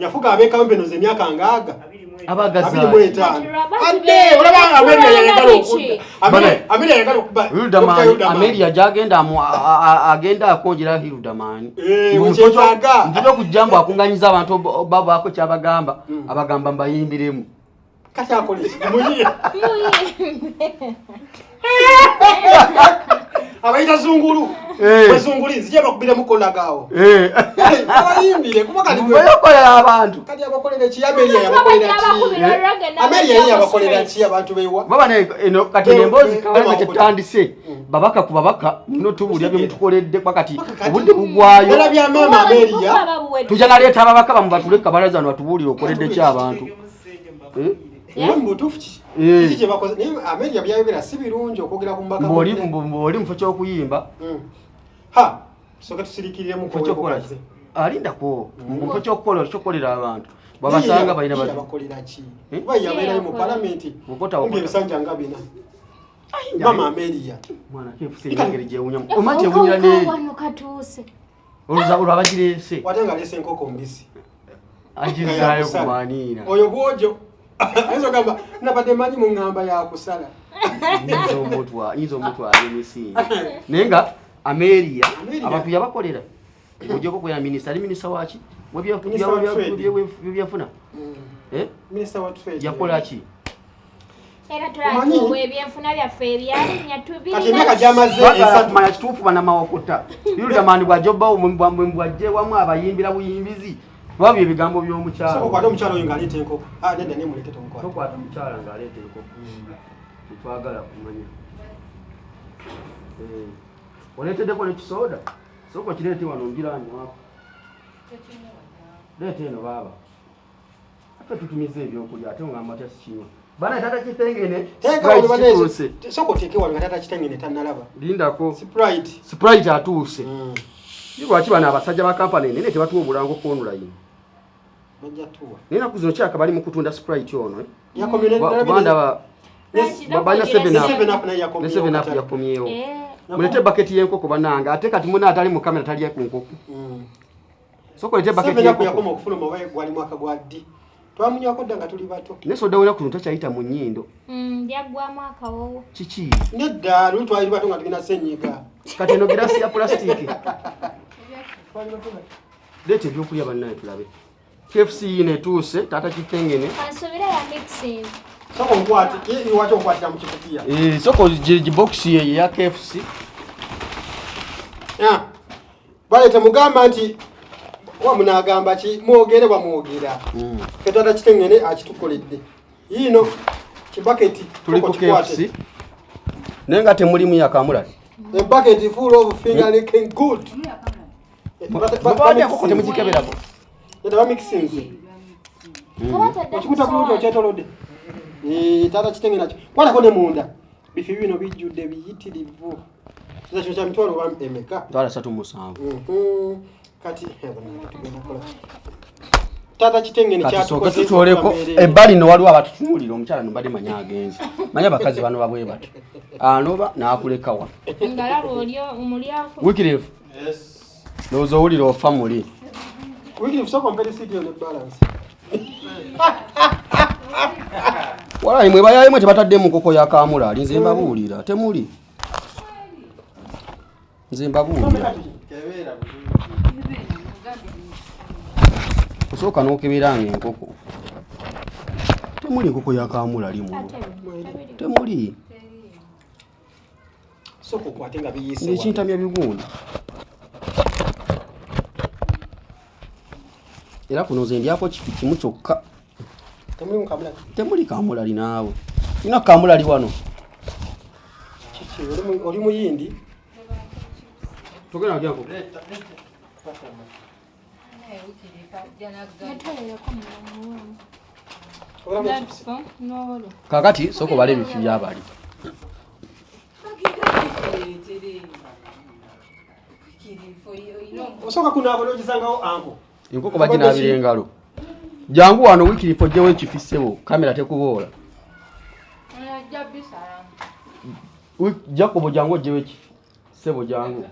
yafuga ab'e Kawempe North emyaka ngaaga. 25. Abagaza. 25. Kati lwaki Adde, be- olaba nga Amelia yayagala Lwaki? okudda. Bane. Amelia yayagala okuba Dr. Hildaman, Hildaman. Amelia gyagenda agenda akonjera Hildaman. Eh, wekyetaaga. Ntuja okujja mbu akunganyiza abantu babaako kyabagamba, abagamba mbayimbiremu. Kati akola ki? Muyiye. Muyimbe. Abayita zungulu. Eh. Bwe zunguli nzija bakubiremu kolagaawo. Abayimbire kuba kati Mbayokolera abantu. kati abakolera ki? Amelia yabakolera ki? Abakubira olwage Amelia ye yabakolera n'abajja ki abantu bewa? Baba ne eno kati emboozi kawaleka kyetutandise Mm. babaka ku babaka muno tubuulira bye mutukoledde kuba kati Paka kati. obudde bugwayo. Nalabya maama Amelia. Tujja naleeta ababaka bamu batule ku kabalaza wano batubuulire okoledde ki abantu. Muteekemu ssente mbafuuyire. Era mu butuufu ki? Eh. Kiki kye bakoze? Naye Amelia byayogera si birungi okwogera ku mubaka. Ng'oli munne. ng'oli mu kifo ky'okuyimba Ha, tusooke tusirikiriremu mu kifo ky'okukola ki? Alindako mu kifo ky'okukola kyokukolera abantu bwabasanga balina Ye bati yabakolera ki? Eh? Kuba ye yabeerayo mu Ye yakola. palamenti. Wokota, Kumpi wokota. ebisanja nga bina. Maama Amelia. Mwana KFC engeri gyewunyamu oma gyewunyira Akawuka ne wano katuuse. oluza olwo abagireese Wate nga aleese enkoko mbisi. agizaayo ku mwaniina. Oyo bwojo. Ayinza ogamba nabadde manyi mu ŋŋamba yakusala. Nyinza omutwala emisinde naye nga Amelia Amelia. abantu yabakolera ojjako okubeera minisita ali minisita waki Minisita wa trade. Webyafuna Eh? Minisita wa trade. Yakola ki? Era Omanyi? tulatuwa ebyenfuna byaffe ebyalinnya Kati emyaka gy'amaze Twagala 3. kumanya kituufu banamawokota Hildaman bw'ajja bwajje wamu abayimbira buyimbizi kuba bye bigambo Sooka by'omukyala. okwate omukyala oyo ng'aleeta enkoko. Ah, nedda naye muleke tomukwata. Tokwata mukyala ng'aleeta enkoko, tetwagala kumanya. Eh, oleeteddeko nekisoda, sooka okireete wano ngira nywako. Leeta eno baaba, ffe tutumiza ebyokulya ate ongamba tya sikinywa bana tata kitengene. Teeka wano Sprite bane. kituuse. Sooka oteeke wano nga taata kitengene tannalaba. Lindako. Sprite. Sprite atuuse. Lwaki bano abasajja ba kampani enene tebatuwa obulango ku online? Bajja tuwa. Naye enaku zino kyaka bali mu kutunda Sprite ono, eh? Yakomye Kuba ndaba balina 7 Ne Up. 7 Up naye Ne yakomyewo. 7 Up Katale. yakomyewo. Mulete baketi y'enkoko bannange, ate kati muna atali mu kamera talya ku nkoko. Sooka olete baketi 7 Up y'enkoko. yakoma okufuluma oba gwali mwaka gwa ddi? Twamunywako dda nga tuli bato. Naye soda w'enaku zino takyayita mu nnyindo. Byaggwamu akawowo. Kiki? Nedda, luli twali bato nga tulina ssenyiga. Kati eno girasi ya pulasitiiki. Twali bato nga Leeta ebyokulya bannange tulabe. KFC yino etuuse taata kitengene. Kansuubire ya mixing. Sooka onkwate, ye lwaki onkwatira mu kikutiya? Eh, sooka gibokisi eyo eya KFC. Ah, bale temugamba nti Oba munaagamba ki mwogere bamwogera. Ffe taata Kitengene akitukoledde. Yiino kibaketi Tuli ku KFC. Naye nga temulimu yakamulali. A bucket full of finger licking good. Mubadde enkoko temugikeberako. Eda bamixinze. Okikuta bulungi okyetolodde. Eh, taata Kitengene nakyo. Kwatako ne munda. Bifi bino bijjudde biyitirivu. Kiza kino kya mitwalo oba emeka? 37,000. Kati tugenda kukola ki? Taata Kitengene Kati sooke kyatukoze tutwoleko okuva ebbali no waliwo abatutunuulira omukyala no mbadde manya agenze. Manya abakazi bano babwe batyo. Anoba n'akulekawa. Ngalaba oli omulyako. Wycliffe. Yes. Ndowooza owulira ofa muli. Wycliffe sooka ompe receipt yo ne balance. Walayi mwe bayayimwe tebataddemu nkoko ya kamulali nze mbabuulira temuli. Nze mbabuulira. Osooka n'okebera nga enkoko. Temuli nkoko ya kamulali muno. Temuli. Sooka okwate nga biyiise. Nze ekintamya bigundi. Era kuno nze ndyako kifi kimu kyokka. Temuli kamulali. Temuli kamulali naawe. Tulina kamulali wano. Kiki oli muyindi? Togenda kulya nkoko. Kakati sooka obale ebifi by'abali. Osooka kunaaba n'ogisangawo anko. Enkoko baginaabira engalo. Jangu wano Wycliffe oggyewo ekifi ssebo, kamera tekuboola. Jacob jangu oggyewo ekifi. Ssebo jangu.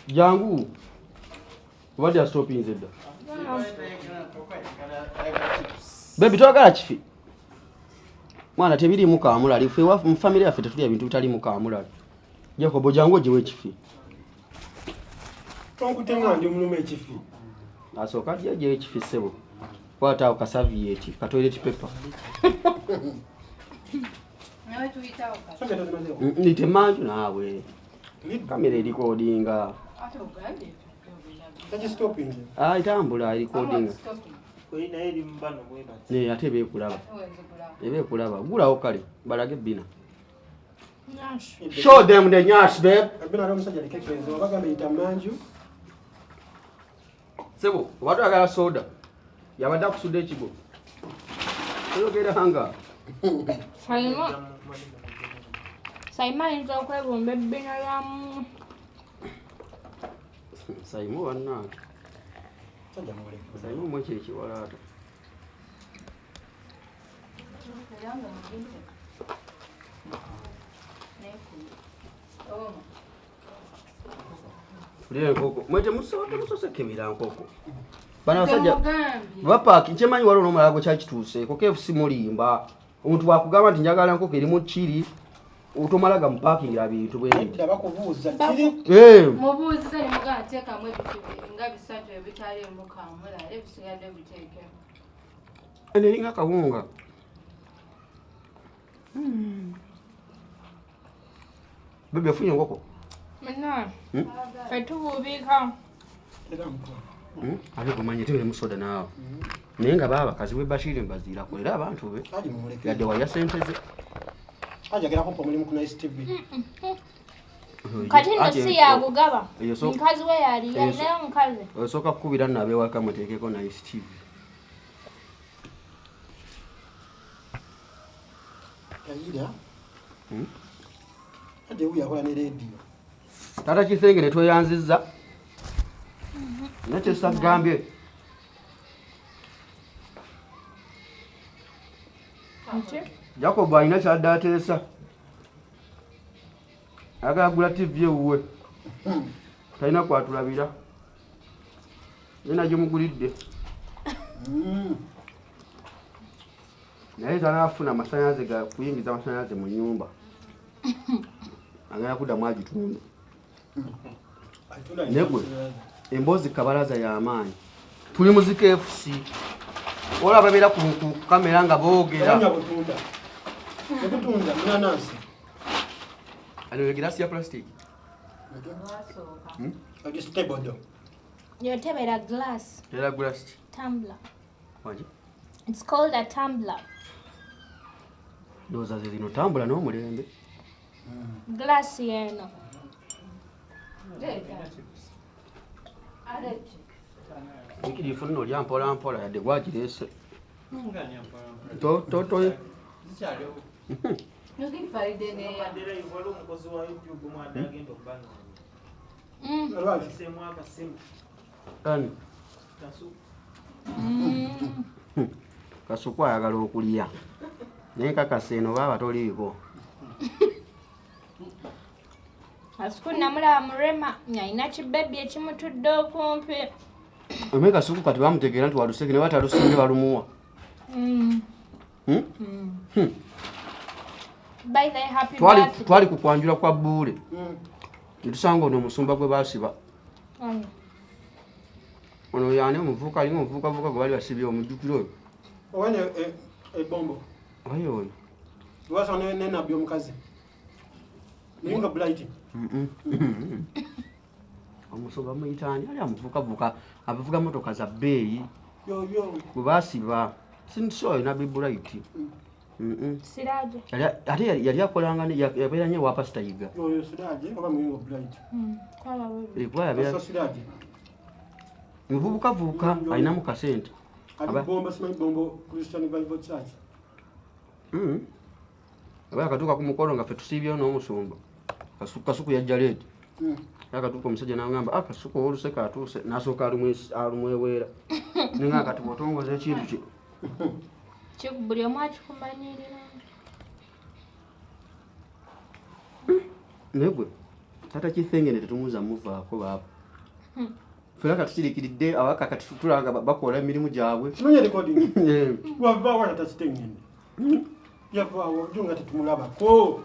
Jangu. Obadde yasitopinze dda. Baby toyagala kifi? Mwana tebiriimu kamulali. Ffe mu famire yaffe tetulya bintu bitaliimu kamulali. Jacob jangu oggyewo ekifi. Tonkute nga ndi omuluma ekifi. Asooka ajja aggyewo ekifi ssebo. Kwata awo kasaviyeeti, ka toilet paper. Nite manju naawe. Kamera erikodinga. Ah, etambula erikodinga. Ne ate beekulaba. Ebeekulaba. Gulawo kale balage ebbina. Show them the nyash babe. Ebbina ly'omusajja likekenze oba gambe yita manju. Sebo, obadde oyagala soda. Yabadde akusudde ekigo. Toyogera nga. Saima ayinza okwegomba ebbina lya mu. Saima bannange. Saima omwekyo ekiwalaata. Tulya enkoko. Mwe temusoose kebera nkoko. Bano abasajja bapaaki kyemanyi waliwo n'omulala gwe kyakituuseeko KFC mulimba. Omuntu bw'akugamba nti njagala nkoko erimu kiri otomala gamupaakingira bintu bwe bityo. Bakubuuza kiri. Mubuuziza ne mugamba teekamu ebintu nga bisatu ebitaliimu kamulali ebisigadde biteekemu. Eno eringa akawunga. Bebe ofunye enkoko? Ffe tubuubika. Ate gumanye tebirimu soda naawe. Naye nga baaba Kazibwe Bashir Mbaziira akolera abantu be. Yadde walya ssente ze. Ajagera kumpa omulimu ku Nice TV. Kati nno si yakugaba. Mukazi we yali yalinayo omukazi. Osooka kukubira nno ab'ewaka muteekeko Nice TV. Yayira. Ate wuyo akola ne leediyo. Taata Kisenge ne tweyanzizza. Naye kyesagambye. Jacob alina kyadde ateesa. Ayagala kugula TV ewuwe. Talina kwatulabira. Naye nagimugulidde. Naye tanaafuna masannyalaze ga kuyingiza masannyalaze mu nnyumba. Agenda kuddamu agitunde. Naye gwe emboozi kabalaza y'amaanyi. Tuli mu zi KFC. Olaba babeera ku kamera nga boogera. Butunda. Butunda munanansi. Ano egiraasi ya plastic. Yotebera glass. Era glass ki? Tumbler. Wangi? It's called a tumbler. Ndowooza ze zino tambula n'omulembe. Glass yeno. Nkirifu nno olya mpola mpola yadde gwagireese. To to to. Waliwo omukozi wa YouTube omwana agenda okubanoonya. Lwaki? Seemu akasimu. Ani? Kasu. Kasuku ayagala okulya. Naye kakasa eno baaba toliiko. Kasuku namulaba mu Rema ng'alina kibebi ekimutudde okumpi. Ome Kasuku kati bamutegeera nti waluseke ne batalusimbe balumuwa. By the happy Twali birthday. twali ku kwanjula kwa Bbuule. Ne tusanga ono omusumba gwe baasiba. Ono yaani omuvubuka alinga omuvubukavubuka gwe bali basibye omujjukira oyo. Owene ebombo. Oyo oyo. Lwasa ne nabbi omukazi. Naye nga Blight. Omusumba muyita ani? Ali amuvukavuka abavuga motoka za bbeeyi. Yo yo. Gwe baasiba. Sinso oyo nabbi Bright. Siraje. Ate yali akolanga yabeera nnyo ewa Pastor Yiga. Oyo Siraje oba muyingo Blight. Kuba yabeera Pastor Siraje. muvubukavubuka alinamu kasente. Ali bombo simanyi bombo Christian Bible Church. Aba akatuuka ku mukolo nga ffe tusiibyeyo n'omusumba. Kasuku yajja leeti. Akatuuka omusajja n'agamba, ah, Kasuku ow'oluseke atuuse, n'asooka alumweweera. Ne ngamba kati bw'otongoza ekintu ki? Buli omu akikumanyirira. Naye gwe, taata Kithengene tetumuza muvaako baaba. Ffenna katusirikiridde abaka kati tulanga bakola emirimu gyabwe. Simanyi recording. Wavaawo taata Kithengene. Yavaawo jjo nga tetumulabako.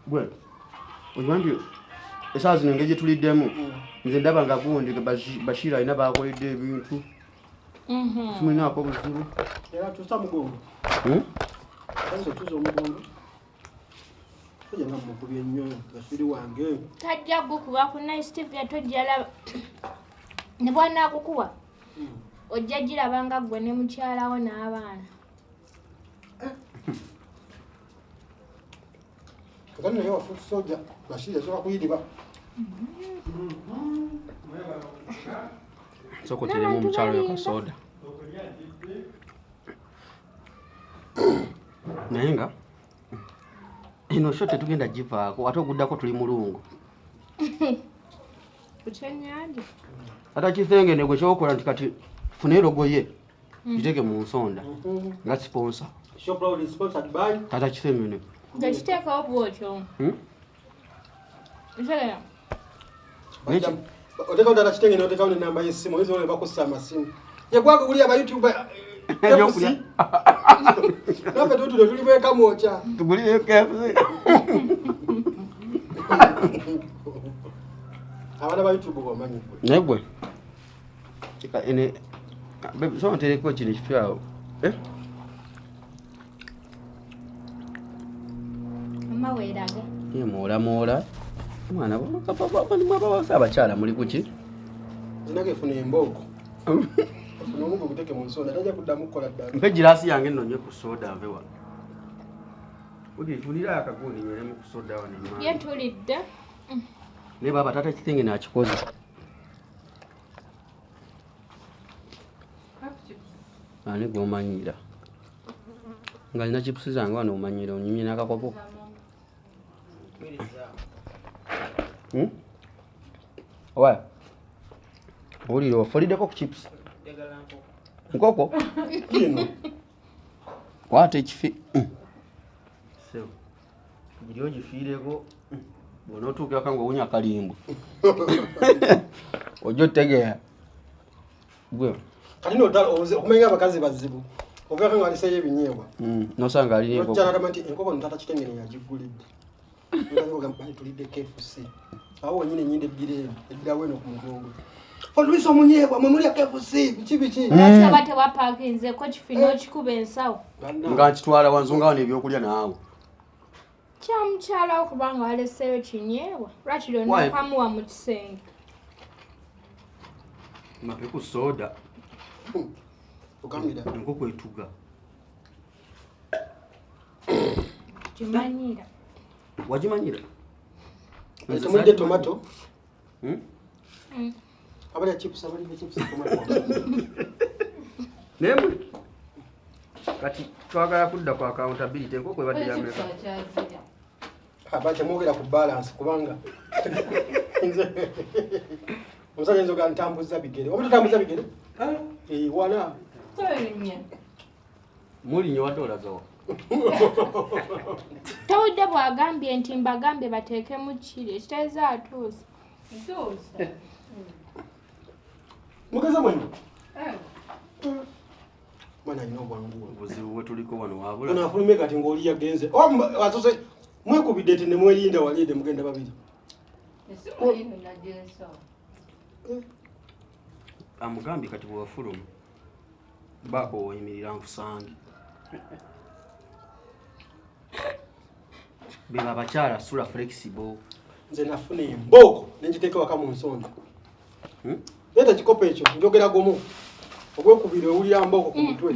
Gwe, okimanyi nti essaawa zino engeri gye tuliddemu, nze ndaba nga gundi Bashir alina baakoledde ebintu. Tumulinaako obuzibu. Era tusa mugongo. Tuza omugongo. Tojja nga mukubye nnyo Bashir wange. Tajja gukuba ku Nice TV tojja laba. Ne bw'anaakukuwa, ojja giraba nga ggwe ne mukyala wo n'abaana. Kakati naye wa foot soldier Bashir yasobola kuyiriba. Sooka oteremu omukyala oyo kasoda. Naye nga eno sho tetugenda givaako ate oguddako tuli mulungu. Ku kyennyanja. Ate Kithengene gwe kyokola nti kati funa erogo ye giteeke mu nsonda nga sponsor. Show proud is sponsored by Tata Kithengene. Nze kiteekawo bw'otyo. Ntegeera. Oteekawo Tata Kithengene oteekawo n'ennamba y'essimu oyinza olaba bakussa amasimu. Ye gwago guli aba YouTube Ebyokulya. Naffe tutulo tuli bweka mwokya. Tugulire KFC. Abaana ba YouTube b'omanyi gwe. Naye gwe. Eka ene baby so ntereko kino ekifo awo. Mama weeraga. Ye mwola mwola. Omwana bw'abawasa abakyala muli kuki? Nze efuna embooko. Efuna omugo guteeke mu nsonda tajja kuddamu kukola ddala. Mpe giraasi yange nno nywe ku soda nve wano. Udi funira akagundi nyweremu ku soda wano emmanga. Ye tulidde. Naye baaba taata Kithengene akikoze. Ani gw'omanyiira? Nga alina chips zange wano omanyiira onyumye n'akakopo. Owa? Owulira ofuliddeko ku chips? Nkoko? Kino. Kwata ekifi. Sebo. Giri ogifiireko. Bw'onootuukirako ng'owunya akalimbo. Ojja otegeera. Gwe. Kati nno ddala okumanya abakazi bazibu. Ovaako nga waliseeyo ebinyeebwa. N'osanga alina enkoko. Okyala agamba nti enkoko nno taata Kithengene yagigulidde. N'otandika okugamba nti tulidde KFC. Awo wennyini ennyindo eddira eno, eddirawo eno ku mugongo. Olwisa omunyeebwa, mwe mulya KFC, biki biki. Lwaki oba tewapaakinzeeko kifi n'okikuba ensawo? Nga nkitwala wanzunga wano ebyokulya naawe. Kya mukyala wo kubanga waleseeyo kinyeebwa. Lwaki Why? lyonna okamuwa mu kisenge? Mape ku soda. Okamira. Enkoko etuga. Gimanyira. Wagimanyira? Temulidde tomato? Hmm? Abalya chips, abalidde chips tomato. Naye kati twagala kudda ku accountability, enkoko ebadde ya meka? Akyazirya. Aba temwogera ku balance, kubanga nze omusajja nzoga ntambuza bigere. Oba totambuza bigere? Eh, wala. Tolinnya. Mulinye wadde olazawa? Towudde bw'agambye nti mbagambye bateekemu kiri ekitegeeza atuuse. Ntuusa. Mugeze mwenna. Eh, Mwana alina obwangu. Obuzibu bwe tuliko wano wabula. Ono afulumye kati ng'oli yagenze. Asose mwekubidde ti ne mwerinda waliide mugenda babiri. Essimu yino nagyensawo. Amugambye kati bwewafuluma baako woyimirira nkusange. Beba abakyala sula flexible. Nze nafuna embooko ne ngiteeka waka mu nsonda. Hmm? Leeta ekikopo ekyo njogera gumu. Ogwekubira owulira mbooko ku mutwe.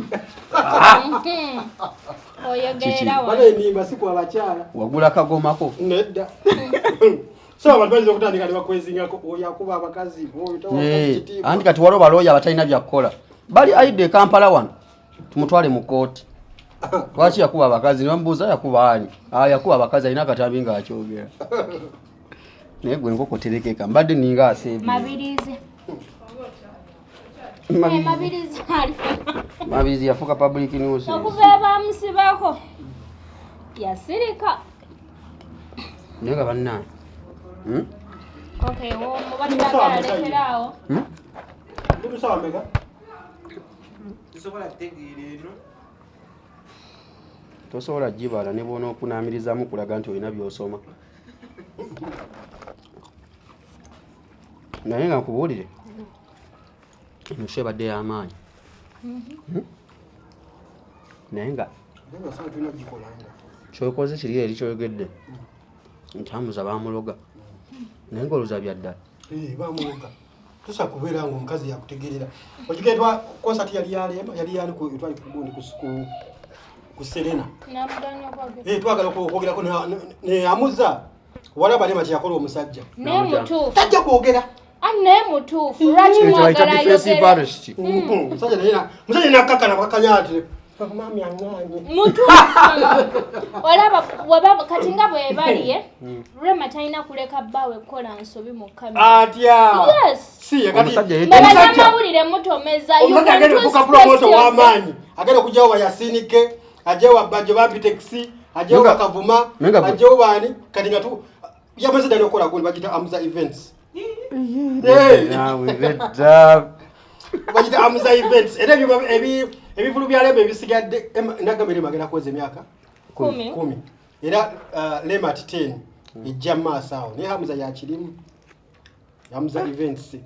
Oyogerera Bano wano. enimba si kwa bakyala. Wagula kagomako. Nedda. So abantu bayinza okutandika ne bakwezingako oyo akuba abakazi, oyo tawa abakazi kitiibwa. Anti kati waliwo balooya abatalina byakukola. Bali aidde e Kampala wano tumutwale mu kkooti. Lwaki yakuba abakazi? Ne bamubuuza yakuba ani? Ah, yakuba abakazi alina akatambi ng'akyogera. Naye gwe enkoko terekeka mbadde ninga aseebye. Mabirizi. Eh, Mabirizi ali. Mabirizi yafuuka public news. Okuva bamusibako. Yasirika. Naye nga bannange. Hmm? Okay, womuba twagala lekeraawo. Hmm? Ndi musawa mmeka? Tusobola kutegeera eno. Tosobola gibala ne bw'onookunaamirizamu kulaga nti olina by'osoma. Naye nga nkubuulire, eno show ebadde y'amaanyi. Hmm? Naye nga Naye nga sawa tulina ogikolanga. kyokoze kiri eri kyoyogedde nti Hamuza baamuloga, naye ng'olowooza bya ddala. Eh, bamuloga. Tusa kubeera nga omukazi yakutegeerera. Okigenda concert yali ya Rema, yali yani ku twali ku gundi ku ku Serena. Namuganya okwogera. Eh, twagala okwogerako ne Hamuza. Walaba Rema kye yakola omusajja. Naye mutuufu. Tajja kwogera. Ah, naye mutuufu. Lwaki Ekyo bayita mwagala defensive ayogere? arrest. Omusajja naye omusajja nakkakana bwakakanya nti mami aŋŋaanye. Mutuufu. Olaba waba kati nga bwe bali eh? Rema talina kuleka bbaawe kukola nsobi mu kamera. Atya. Yes. Si ye kati Omusajja Mwe yeetegereza. bannamawulire mutomeza. You omusajja can agenda twist okufuuka promoter questions. ow'amaanyi. Agenda okugyawo bayasinike, ajjewo babbajjo ba Pitex, ajjewo Nenga- bakavuma, Nenga gwe- ajjewo baani kati nga tu yamaze dda n'okukola gundi bagiyita Amuza Events. Hey! Naawe bedda. Bagiyita Amuza Events. Era ebivulu bya Rema ebisigadde nagamba Rema agenda kuweza emyaka 10. 10. Era Rema at 10 ejja mu maaso awo. Naye Hamza yakirimu. Hamza Events.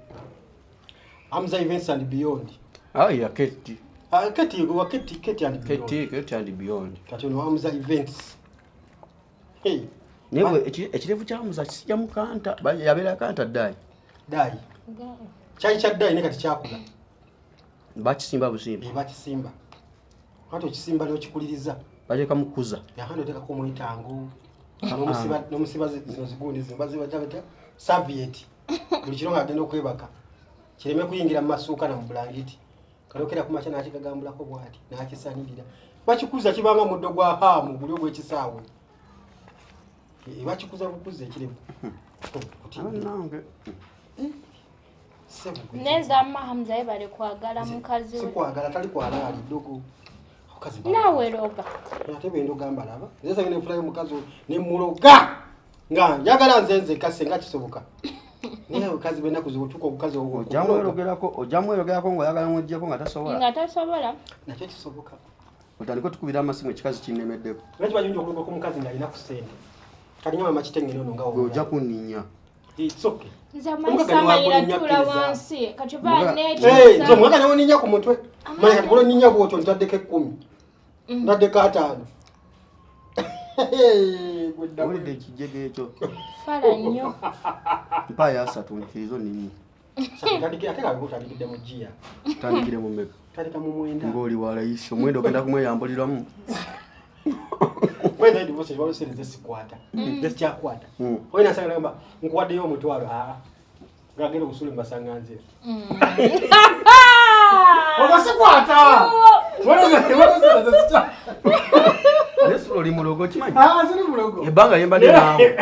Hamza Events and Beyond. Ah, ya Keti. Ah, Keti, wa Keti, Keti and Beyond. Keti, Keti and Beyond. Kati ono Hamza Events. Hey. Naye bwe ekirevu kya Hamza kisijja mu kanta, yabeera kanta ddayi. Ddayi. Kyali kya ddayi naye kati kyakula. Bakisimba busimba. Eh, bakisimba. Kati okisimba n'okikuliriza. Bateekamu kuza. Yakandi oteekako omwetango. N'omusiba zino zigundi zino baziba batya? Serviette. Buli kiro ng'agenda okwebaka. Kireme kuyingira mu masuuka na mu bulangiti. Kalokera ku makya n'akigagambulako bw'ati, n'akisanirira. Bakikuza kibanga muddo gwa haamu guli ogw'ekisaawe. Bakikuza bukuza ekirevu. Bannange. Neza Hamza yebale kwagala mukazi we. Sikwagala tali kwalaali ddogo. Omukazi Naawe loga. Ate bwe ndogamba laba. Nze sange nenfulayo omukazi ne muloga. Nga njagala nze nzekka singa kisoboka. Naye abakazi b'ennaku zino otuuka omukazi Ojja mwerogerako ng'oyagala muggyeko nga tasobola. Nga tasobola. Nakyo kisoboka. Otandike otukubira amasimu ekikazi kinnemeddeko. Naye kiba kirungi okuloga ku mukazi ng'alina ku ssente. Kati nga mama Kitengene ono nga Gwe ojja kunninya. It's okay. Nze Omugaga amanyi ne samayira tuula wakulinnya wansi. Kati oba Omugaga- neekyusa. Nze omugaga ne wonninya ku mutwe. Manya kati bw'onninnya bw'otyo ntaddeko 10. Ntaddeko 5. Gwe dda. Owulidde ekijego ekyo? Fala nnyo. Mpaayo 3 nkirizo nninye. Ate nga utandikidde mu giya. Tandikire mu mmeka? Tandika mu 9. Ng'oli wa layisi, omwenda ogenda kumweyambuliramu. Mwenda divorce waliwo sente zesikwata. Zesikyakwata. Oyo nasanga nagamba nkuwaddeyo 500. Aa. Ngagenda okusula mbasanga nze. Oba sikwata. Waliwo sente zesikya. Naye Sula oli mulogo kimanyi? Ah, siri mulogo. Ebbanga lye mbadde naawe.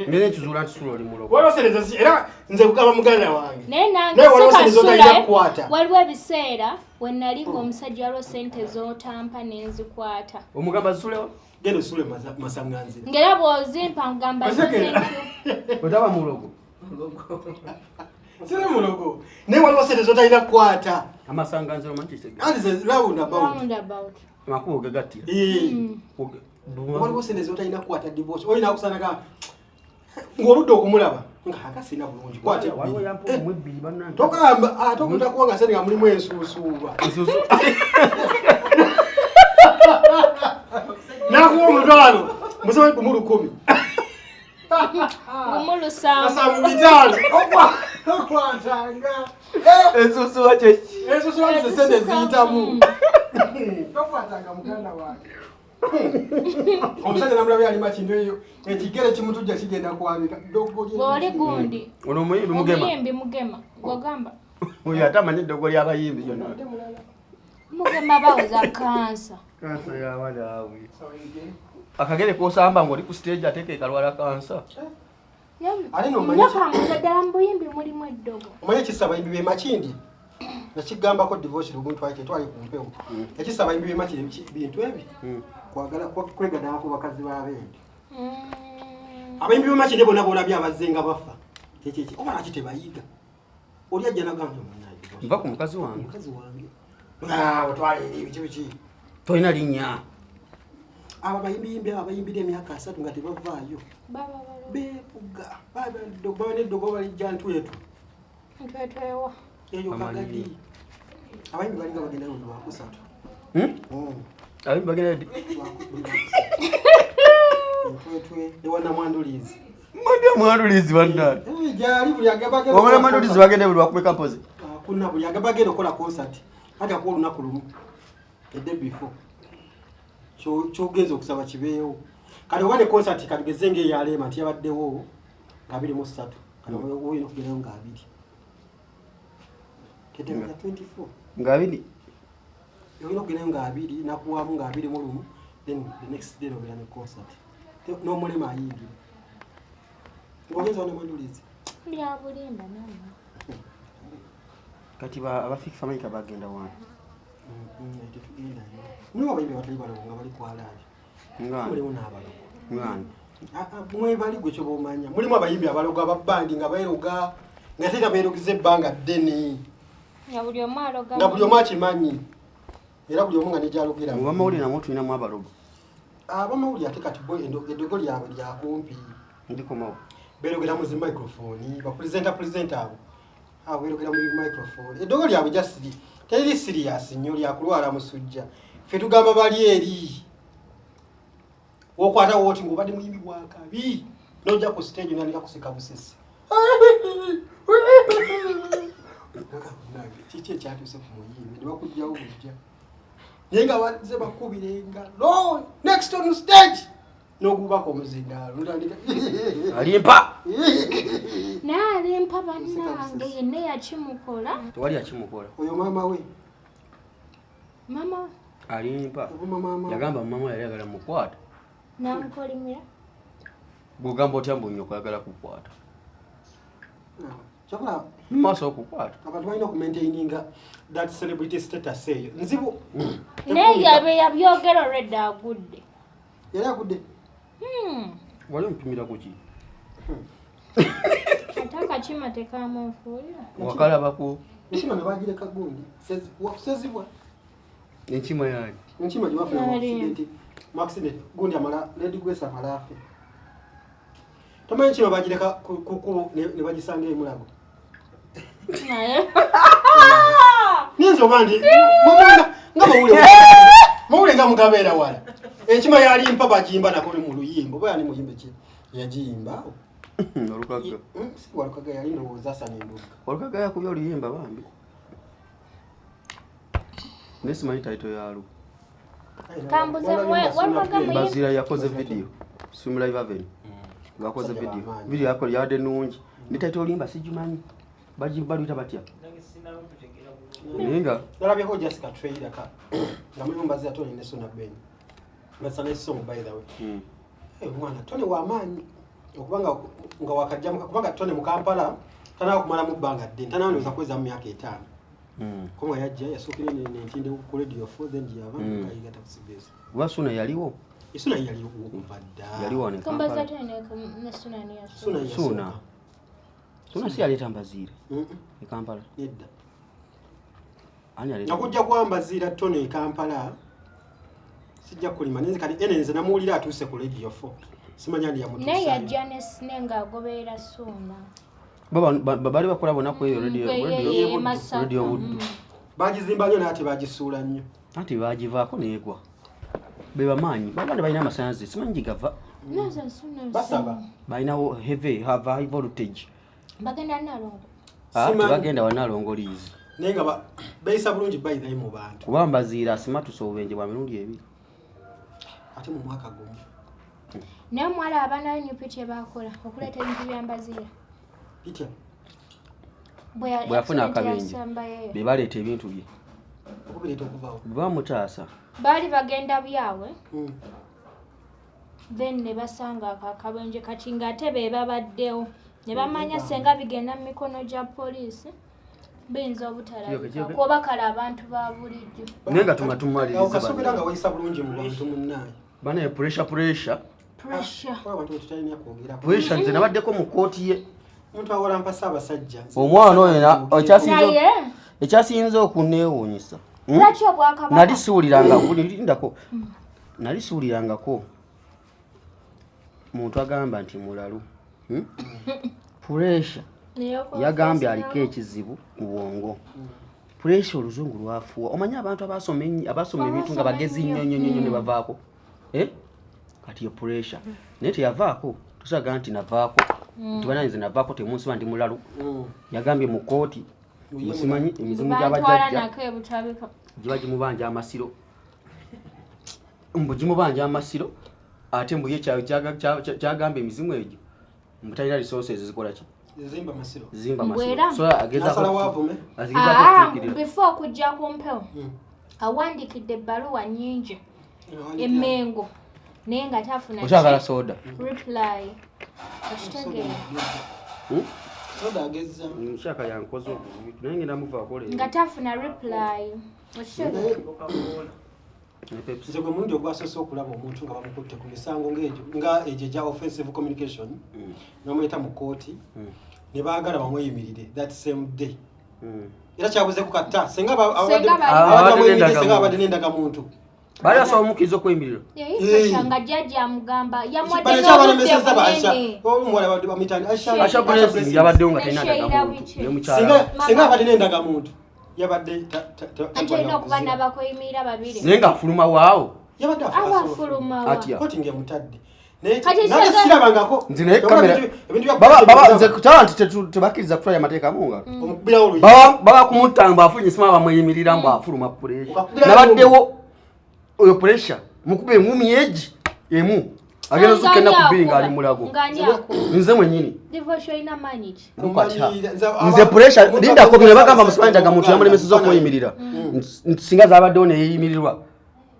Ngenda nkizuula nti Sula oli mulogo. Waliwo sente zesi era nze kugamba muganda wange. Naye nange Naye waliwo sente sikasula z'otalina kukwata. Waliwo ebiseera we nali ng'omusajja waliwo sente z'otampa ne nzikwata. Omugamba zisulewo? Genda osule masanganzira. Ng'era bw'ozimpa ngamba Osekera. thank you. Otaba mulogo. Siri mulogo. Naye waliwo sente z'otalina kukwata. Amasanganzira omanyi kitegeeza. Anti ze round about. Round about. Amakubo gagattira. Waliwo sente z'otalina kukwata divorce. Olina kusana ng'oludde okumulaba nga aka sirina bulungi kwata Waliwo ebbiri. yampa omu ebbiri bannange. Togamba ate omuntu akuwa nga sente nga mulimu ensuusuuba. Ensuusu. N'akuwa 500 musome 10,000. 7. 75. Okwatanga. Ensuusuuba kye ki? Ensuusuuba ze sente ziyitamu. Tokwatanga muganda wange. Omusajja namulabye ali Makindye eyo ekigere kimutujja kigenda kwabika. Ddogo lye. Bw'oli gundi. Ono omuyimbi Mugema. Omuyimbi Mugema. Gw'ogamba. Oyo ate amanyi eddogo ly'abayimbi byonna. Mugema bawoza kansa. Kansa y'abaana awe. Akagere k'osamba ng'oli ku stage ate ke kalwala kansa. Ate no omanyi Nyokamuza ddala mu buyimbi mulimu eddogo. Omanyi ekisa abayimbi b'e Makindye? Nakigambako divorce lumu twali tetwali ku mpewo. Ekisa abayimbi b'e Makindye bintu ebi? Kwagala kwegadanga ku bakazi b'abendi. Abayimbi b'e Makindye bonna b'olabye abazze nga bafa. Kiki oba lwaki tebayiga? Oli ajja n'agamba nti munnange. Nva ku mukazi wange. Mukazi wange. Ah, otwala eri biki biki. Tolina linnya. Abo abayimbiyimbi abo abayimbira emyaka 3 nga tebavaayo. Baba balo. Beefuga. Baba n'eddogo balijja ntwetu. Ntwetwewa. Eyo Amanyi. kagadi. Abayimbi balinga bagenda lundi lwakusatu. Abayimbi bagenda ddi? Ntwetwe ewa Namwandulizi. Mbadde Mwandulizi bannange. Gyali buli agamba agenda Wamala okukola Mwandulizi concert. bagenda buli lwakumeka mpozi. Kuna buli agamba agenda okukola concert. Ate akuwa olunaku lumu. The day before. Ky'ogenza okusaba kibeewo. Kati oba ne concert katugeze ng'eyaleema nti yabaddewo nga 23. Kati olina okugendayo nga 2. Teteeka 24. Nga 2. Olina okugendayo nga 2, n'akuwaamu nga 21, then the next day n'obeera ne concert. N'omulema ayingira. Ng'ogenza wa Namwandulizi. Bya bulimba nammwe. Kati aba Fik Fameica bagenda wano. Tetugendayo. Mulimu abayimbi abatali balogo nga bali ku alaali. Ngani? Mulimu n'abalogo. Ngani? Mwebali gwe kyoba omanya. Mulimu abayimbi abalogo aba band nga beeroga, nga ate era beerogeza ebbanga ddene. Nga buli omu aloga. Nga buli omu akimanyi. Era buli omu nga ne gy'alogera. Mu bamawulire namwo tulinamu abalogo. Abamawulire ate kati bo eddogo lyabwe lya kumpi. Ndikomawo. Beerogera mu zi microphone, ba presenter abo. Abo beerogera mu microphone. Eddogo lyabwe just teriri serious nnyo lya kulwala musujja. Ffe tugamba bali eri. Wokwata woti ng'obadde muyimbi wa kabi. N'ojja ku stage n'otandika kuseka busesi. Kiki ekyatuuse ku muyimbi? Ne bakuggyawo bujja. Naye nga bazze bakubira engalo. Next on stage! N'ogubako omuzindaalo. N'otandika. Alimpa! Naye alimpa bannange yenna yakimukola. Tewali yakimukola. Oyo maama we. Maama we. Alimpa. Ovuma maama we. Yagamba maama we yali ayagala mukwata. N'amukolimira. Bw'ogamba otya mbu nnyoko ayagala kukwata? Kyabula Mu maaso okukwata. Abantu balina okumaintaininga that celebrity status eyo. Nzibu. Naye yabe yabyogera already agudde. Yali agudde. Wali omupimira ku ki? Ate akakima tekamunfuulira. Wakalabako. Enkima ne bagireka gundi. Sezibwa. Enkima yaani? Enkima gye bafuna mu Yali. accident. Mu accident gundi amala Lady Grace amala afe. Tomanyi enkima bagireka ku kkubo ne bagisanga e Mulago. Naye. Ninza oba ndi nga mawulire nga mugabeera wala. Enkima yalimpa bagiyimba nako mu luyimba oba yani muyimbe ki yagiyimba. Walukaga. Si Walukaga yali ndowooza Hassan Ndugga. Walukaga yakubye oluyimba bambi. Naye simanyi title yaalwo. Kambuze Walukaga muyimbi. Bazira yakoze video. Swim Live Avenue. Ng'akoze Musajja video. w'amaanyi. Video yakola yabadde nnungi. Ne title oluyimba sigimanyi. Baluyita batya? Nange sinaba kutegeera bulungi. Naye nga Nalabyeko just ka trailer ka nga mulimu Mbazira Tony ne Suna Ben. That's a nice song by the way. Eh, mwana Tony wa maanyi okubanga nga wakajja kubanga Tony mu Kampala tanaba kumalamu bbanga ddene, tanaba ndowooza kuweza mu myaka 5. Kubanga yajja yasookera n'entinde ku Radio 4 then gye yava kayiga ta CBS. Kuba Suna yaliwo. Suna yaliwo kuva dda. Yaliwo wano e Kambaza Kampala. Tony ne Suna ni Suna Suna. yasooka. Suna. Suna si yaleeta Mbaziira e Kampala. Nedda. Ani yaleeta? Nakujja kwa Mbaziira Tony e Kampala sijja kulima naye kati ene nze namuwulira atuuse ku Radio 4. Simanya ndi yamutuusa. Naye yajja ne Sine ng'agoberera Suna. Bali bakola bonna ku eyo radio Masaka. Radio Wood. Bagizimba nnyo naye ate bagisuula nnyo. Anti bagivaako n'egwa. Be bamaanyi. Baganda balina amasannyalaze simanyi gye gava. Naza Suna. Basaba. Balinawo heavy have high voltage. Bagenda Nalongo. Ah, Simanyi. tebagenda wa Nalongo liizi. Naye nga beeyisa bulungi by the way mu bantu. Kuba Mbaziira asimatuse obubenje bwa mirundi ebiri. Ate mu mwaka gumu. Naye omuwala abaana be NUP kye baakola okuleeta ebintu bya Mbaziira. Bitya? Bwe Bwe yafuna accident akabenje. yasembayo. Be baleeta ebintu bye. Okubireeta okuvaawo. Bwe bamutaasa. Baali bagenda byabwe then ne basanga ako akabenje kati ng'ate be babaddewo ne bamanya senga bigenda mu mikono gya poliisi biyinza obutalabika kuba kale abantu ba bulijjo. Naye nga tumaliriza Awo kasuubira bano. nga weeyisa bulungi mu bantu munnaye. Banaye pressure pressure. Pressure. Kuba abantu betutalina kwogera. Pressure nze nabaddeko mu kkooti ye. Omuntu awalampa Ssaabasajja. Omwana oyo Naye ekyasinze okunneewuunyisa. lwaki obwakabaka Nali siwuliranga lindako. Nali siwulirangako muntu agamba nti mulalu. Pressure yagambye aliko ekizibu mu bwongo. Pressure oluzungu lwafuwa. Omanyi abantu abasoma abasoma ebintu nga bagezi nnyo nnyo nnyo ne bavaako. Eh? Kati yo pressure. Naye teyavaako. Tusaga nti navaako. Nti bannange nze navaako temunsiba ndi mulalu. Yagambye mu kkooti musimanyi emizimu bantwala gy'abajjajja nako ebutabika. Giba gimubanja amasiro. Mbu gimubanja amasiro ate mbu ye kyagamba emizimu egyo mbu talina resources zikola ki? Zimba masiro. Zimba Mbu masiro. era- So agezaako Nasalawo avume. agezaako Ah, okutuukirira. before okujja ku mpewo awandiikidde ebbaluwa nnyingi emmengo naye nga tafuna Okyagala soda? reply, okitegeera? Soda agezza. Nkyaka yankoze obubi naye ngenda muvaako leero. Nga tafuna reply, okitegeera? Coca-Cola. Ne Pepsi. Nze gwe mulundi ogwasoose okulaba omuntu nga bamukutte ku misango ng'egyo nga egyo egya offensive communication n'omuyita mu kkooti ne baagala bamweyimirire that same day. Era kyabuzeku katta senga Senga abadde Abadde bamweyimirire senga n'endagamuntu. abadde n'endagamuntu. Baali basobola omukkiriza okweyimirira. Yayifasha nga jjajja amugamba yamuwadde Bano n'obudde ekyabalemesezza ba Asha bunene. omuwala babadde bamuyita ani? Asha Asha Blessing yabaddewo nga talina Ne Sheila ndagamuntu Wiche. ne mukyala Singa we. singa abadde n'endagamuntu yabadde Anti olina okuba n'abakweyimirira babiri. Naye ng'afuluma waawo. Yabadde Aba afuluma wa? Atya? Kkooti ng'emutadde. Naye Kati nange sirabangako. Nze naye Kyokka kamera ebintu bya baba nze kutaba nti tebakkiriza kutwala amateeka mu ngalo. Omukubirawo oluyi. Baba kumutta mbu afunye simu bamweyimirira mbu afuluma pressure. Okakubirawo Nabaddewo oyo pressure mukube engumi egi emu agenda ozuuka ennaku 2 ng'ali mulago. Ng'ani akuba? Nze mwennyini. Divorce olina maanyi ki? Lukwata. Nze Nze pressure omuntu lindako bino akozesa bagamba musimanyi ndagamuntu Uganda, yamulemesezza Uganda. okweyimirira. Singa zaabaddewo ne yeeyimirirwa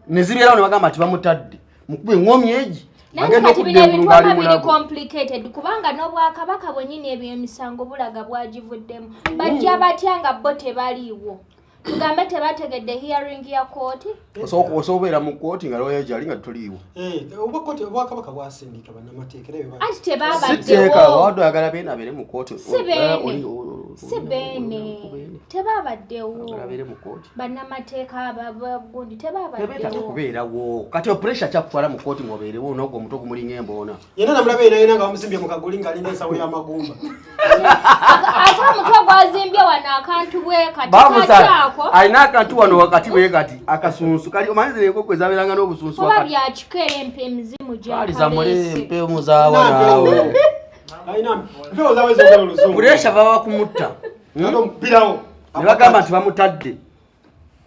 ne zibeerawo ne bagamba nti bamutadde mukube engumi egi Naye agenda kati okudda bino engulu ebintu ng'ali oba biri mulago. complicated kubanga n'obwakabaka bwennyini ebyemisango bulaga bwagivuddemu. Bajja batya nga bo tebaliiwo? Tugambe tebategedde hearing ya kooti? Osobola obeera mu kkooti nga lawyer gyali nga toliiwo. Eh, obwa obwakabaka bwasindika bannamateeka era Anti Si tteeka tebabaddewo. wadde oyagala beene abeere mu kkooti. Si beene. Si beene. Tebabaddewo. Oyagala abeere mu kkooti. Bannamateeka abagundi Tebeetaaga tebabaddewo. kubeerawo. Kati pressure kyakutwala mu kkooti ng'obeerewo n'ogwo omutwe gumulinga emboona. Yenna namulaba yena yena nga bamusimbye mu kaguli ng'alina ensawo y'amagumba. Ate omutwe gwazimbye wano akantu bwe kati Bamusala kakyako. alina akantu wano wakati bwe kati akasunsu kali omanyi zino enkoko ezabeeranga n'obusunsu Oba wakati. byakikera empe emizimu Kaali zamule gyakaleese. empeemu zaawa naawe. Alina mpewo zawe zogera oluzungu. Pressure baba kumutta. Ate omupirawo. Ne bagamba nti bamutadde.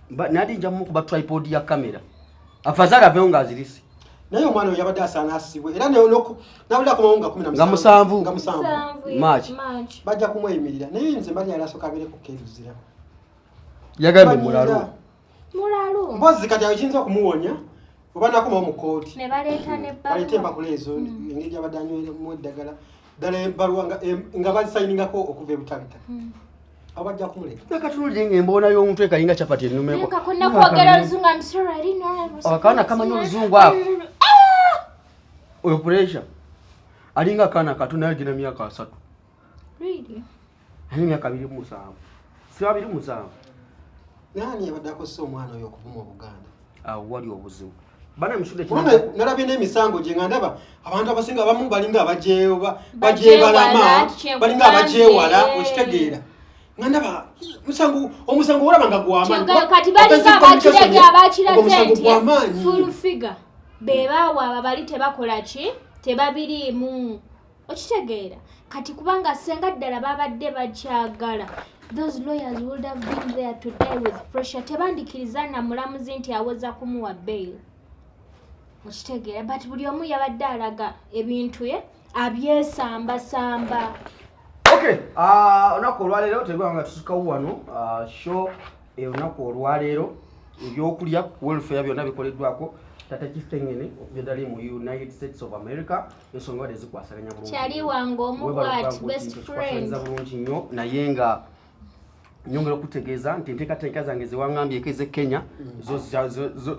Nali nja mukuba tripod ya kamera. Afazali aveewo ng'azirise. Naye omwana oyo yabadde asaana asibwe era nabulira akomawo nga kumi na Nga musanvu. Nga musanvu. Musanvu, March. March. Bajja kumweyimirira naye nze mbali yali asooka abeere ku keruzira. Yagambye mulalu. Mulalu. Mpozi kati awo kiyinza okumuwonya oba nakomawo mu kkooti. Ne baleeta n'ebbaluwa. Baleete empapula ezo engeri gy'abadde anyweremu eddagala ddala ebbaluwa nga bazisayiningako okuva e Butabika. Awo bajja kumuleka. Nakatululire ng'emboona y'omutwe kalinga chapati ennumeko. Naye nga kwogera oluzungu, I'm sorry, I didn't know I was Akaana kamanyi oluzungu ako. Oyo pressure. Alinga akaana kato naye agenda myaka 3. Really? Alina myaka 27. Si 27. Nani yabadde akozesa omwana oyo okuvuma Obuganda? Awo wali obuzibu. Bana musudde Kubanga nalabye n'emisango gye nga ndaba abantu abasinga abamu balinga Bajeewala, bajeebalama, balinga abajeewala, kyekugambye. okitegeera. Nga ndaba omusango olaba nga gw'amaanyi. Kyokka kati balinga Offensive communication abakirege abakiraze omusango nti gw'amaanyi. full figure be baawa abo bali tebakola ki tebabiriimu okitegeera kati kubanga senga ddala babadde bakyagala those lawyers would have been there to die with pressure tebandikiriza na mulamuzi nti awoza kumuwa bail okitegeera but buli omu yabadde alaga ebintu ye abyesambasamba. Okay, olunaku olwaleero tegwanga nga tusukawo wano show olunaku olwaleero ebyokulya ku welfare byonna bikoleddwako Tata Kitengene okuva ddala mu United States of America ensonga wadde zikwasaganya bulungi. Kyali wange omu Webale bw'ati, okuba best nti tukwasaganya friend. bulungi nnyo naye nga nyongera okutegeeza nti enteekateeka zange zewaŋŋambyeko ez'e Kenya zo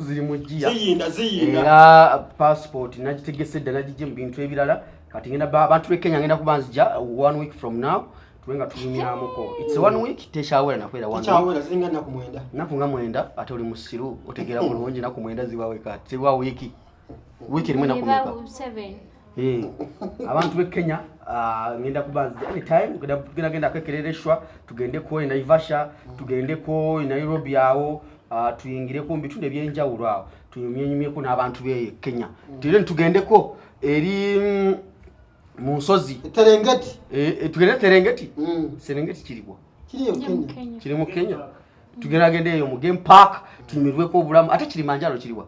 ziri mu ggiya. Ziyinda, ziyinda. Era passport nagitegese dda nagijje mu bintu ebirala kati ngenda abantu b'e Kenya ngenda kuba nzija 1 week from now tube nga tunyumyamuko. It's 1 week tekyawera nakwera 1 week. Tekyawera ziringa nnaku 9. Nnaku nga 9 ate oli musiru otegeera bulungi nnaku 9 zibawe kati ziba wiiki. Wiiki erimu ennaku Eba mmeka? 7. Abantu b'e Kenya ngenda kuba nzija anytime tugenda gendako ekerereshwa tugendeko e Naivasha tugendeko e Nairobi awo tuyingireko mu bitundu ebyenjawulo awo tunyumyenyumyeko n'abantu b'e Kenya. Tugende tugendeko eri mu nsozi. Serengeti. Tugende Serengeti. Serengeti kiriwa? Kiriyo Kiri mu Kenya. Kenya. Kiri mu Kenya. Tugenda genda eyo mu game park tunyumirweko obulamu. Ate Kilimanjaro kiriwa?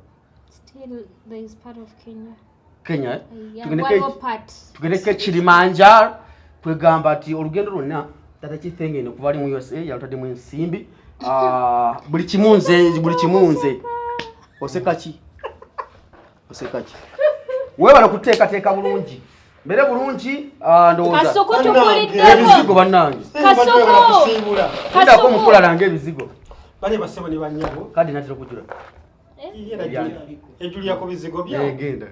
Still there is part of Kenya. Kenya, eh? Yeah, Tugende waliwo part. Tugendeko Kilimanjaro kwegamba nti olugendo lwonna Tata Kitengene okuva ali mu USA yalutaddemu ensimbi. Buli kimu nze, buli kimu nze. Oseka ki? Oseka ki? Weebale kuteekateeka bulungi. Mbere bulungi, ndowooza. Kasuku Bannange. tukuliddeko. Ebizigo bannange. Kasuku. Kusiibula. Ndako mukulala ng'ebizigo. Bane bassebo ne bannyabo. Kadi natera okujula. Ejulira ku bizigo byawo. Genda.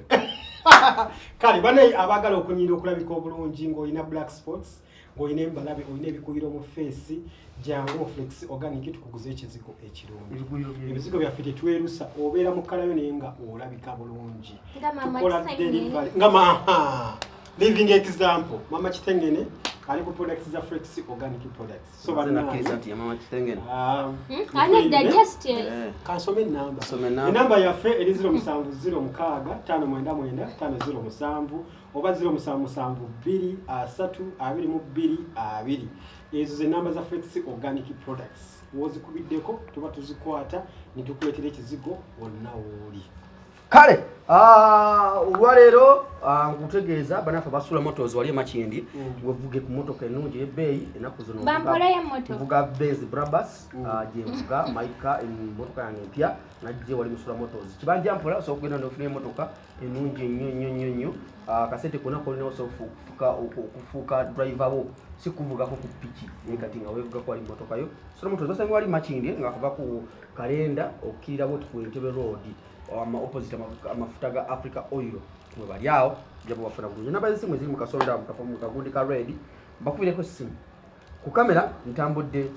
Kale bane abaagala okunyirira okulabika obulungi ng'olina black spots, ng'olina embalabe, olina ebikuyiro mu face, jangu mu Flex Organic tukuguze ekizigo ekirungi. Ebizigo byaffe tetwerusa, obeera mu kkalayo naye nga olabika bulungi. Nga Mama Tukola Kitengene. delivery. Nga living example, Mama Kitengene ali ku products za Flex Organic products. So Nze bannange. nakkiriza nti ye Mama Kitengene. Anedda just Kansome enamba. Kasome enamba. Enamba yaffe eri 0706 599 507 oba 0772 3 22 2. Ezo ze namba za Flex Organic products. W'ozikubiddeko tuba tuzikwata ne tukuleetera ekizigo wonna w'oli. Kale, olwaleero nkutegeeza bannaffe abasula motors wali e Makindye, wevuge ku mmotoka ennungi ey'ebbeeyi ennaku zino Bampoleyo emmotoka. nvuga Benz Brabus, gye nvuga Maika, emmotoka yange empya najje wali musula motors. Kibanja mpola osobola okugenda n'ofuna emmotoka ennungi ennyo nnyo nnyo nnyo. Akasente konna kolina osobola okufuuka driver wo, si kuvugako ku piki naye kati nga weevugako wali mmotoka yo. Sula motors basanga wali Makindye nga kuva ku kalenda okkirira bwoti ku Entebbe Road. Ama opposite amafuta ga Africa Oil mwe bali awo ojja bwafuna bulungi. Namba z'essimu eziri mu kasonda mu kafo mu kagundi ka red, mbakubireko essimu. Ku kamera ntambudde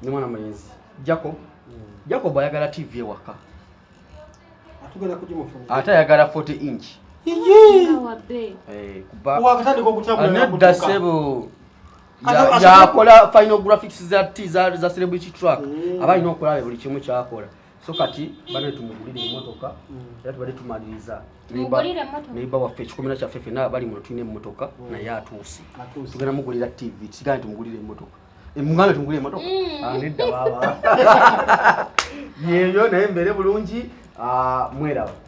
ne mwana mulenzi Jacob. Jacob ayagala TV ewaka. Atugenda kugimufunira. Ate ayagala 40 inch. Yee! Awa be. Kuba Wakatandika okutambula Anedda n'okutuuka. ssebo. Ate Yakola final graphics za T za celebrity track. Aba alina okulaba buli kimu kyakola. So kati bane tumugulire emmotoka, era tubadde tumaliriza Tumugulire emmotoka? Neighbor waffe, ekikomera kyaffe, ffenna abali muno tulina emmotoka, naye atuuse. Atuuse. Tugenda mugulira TV, kigambe tumugulire emmotoka. Mugambe tumugulire emmotoka. Ah, nedda baaba, yeyo naye mbeere bulungi. Ah, mweraba.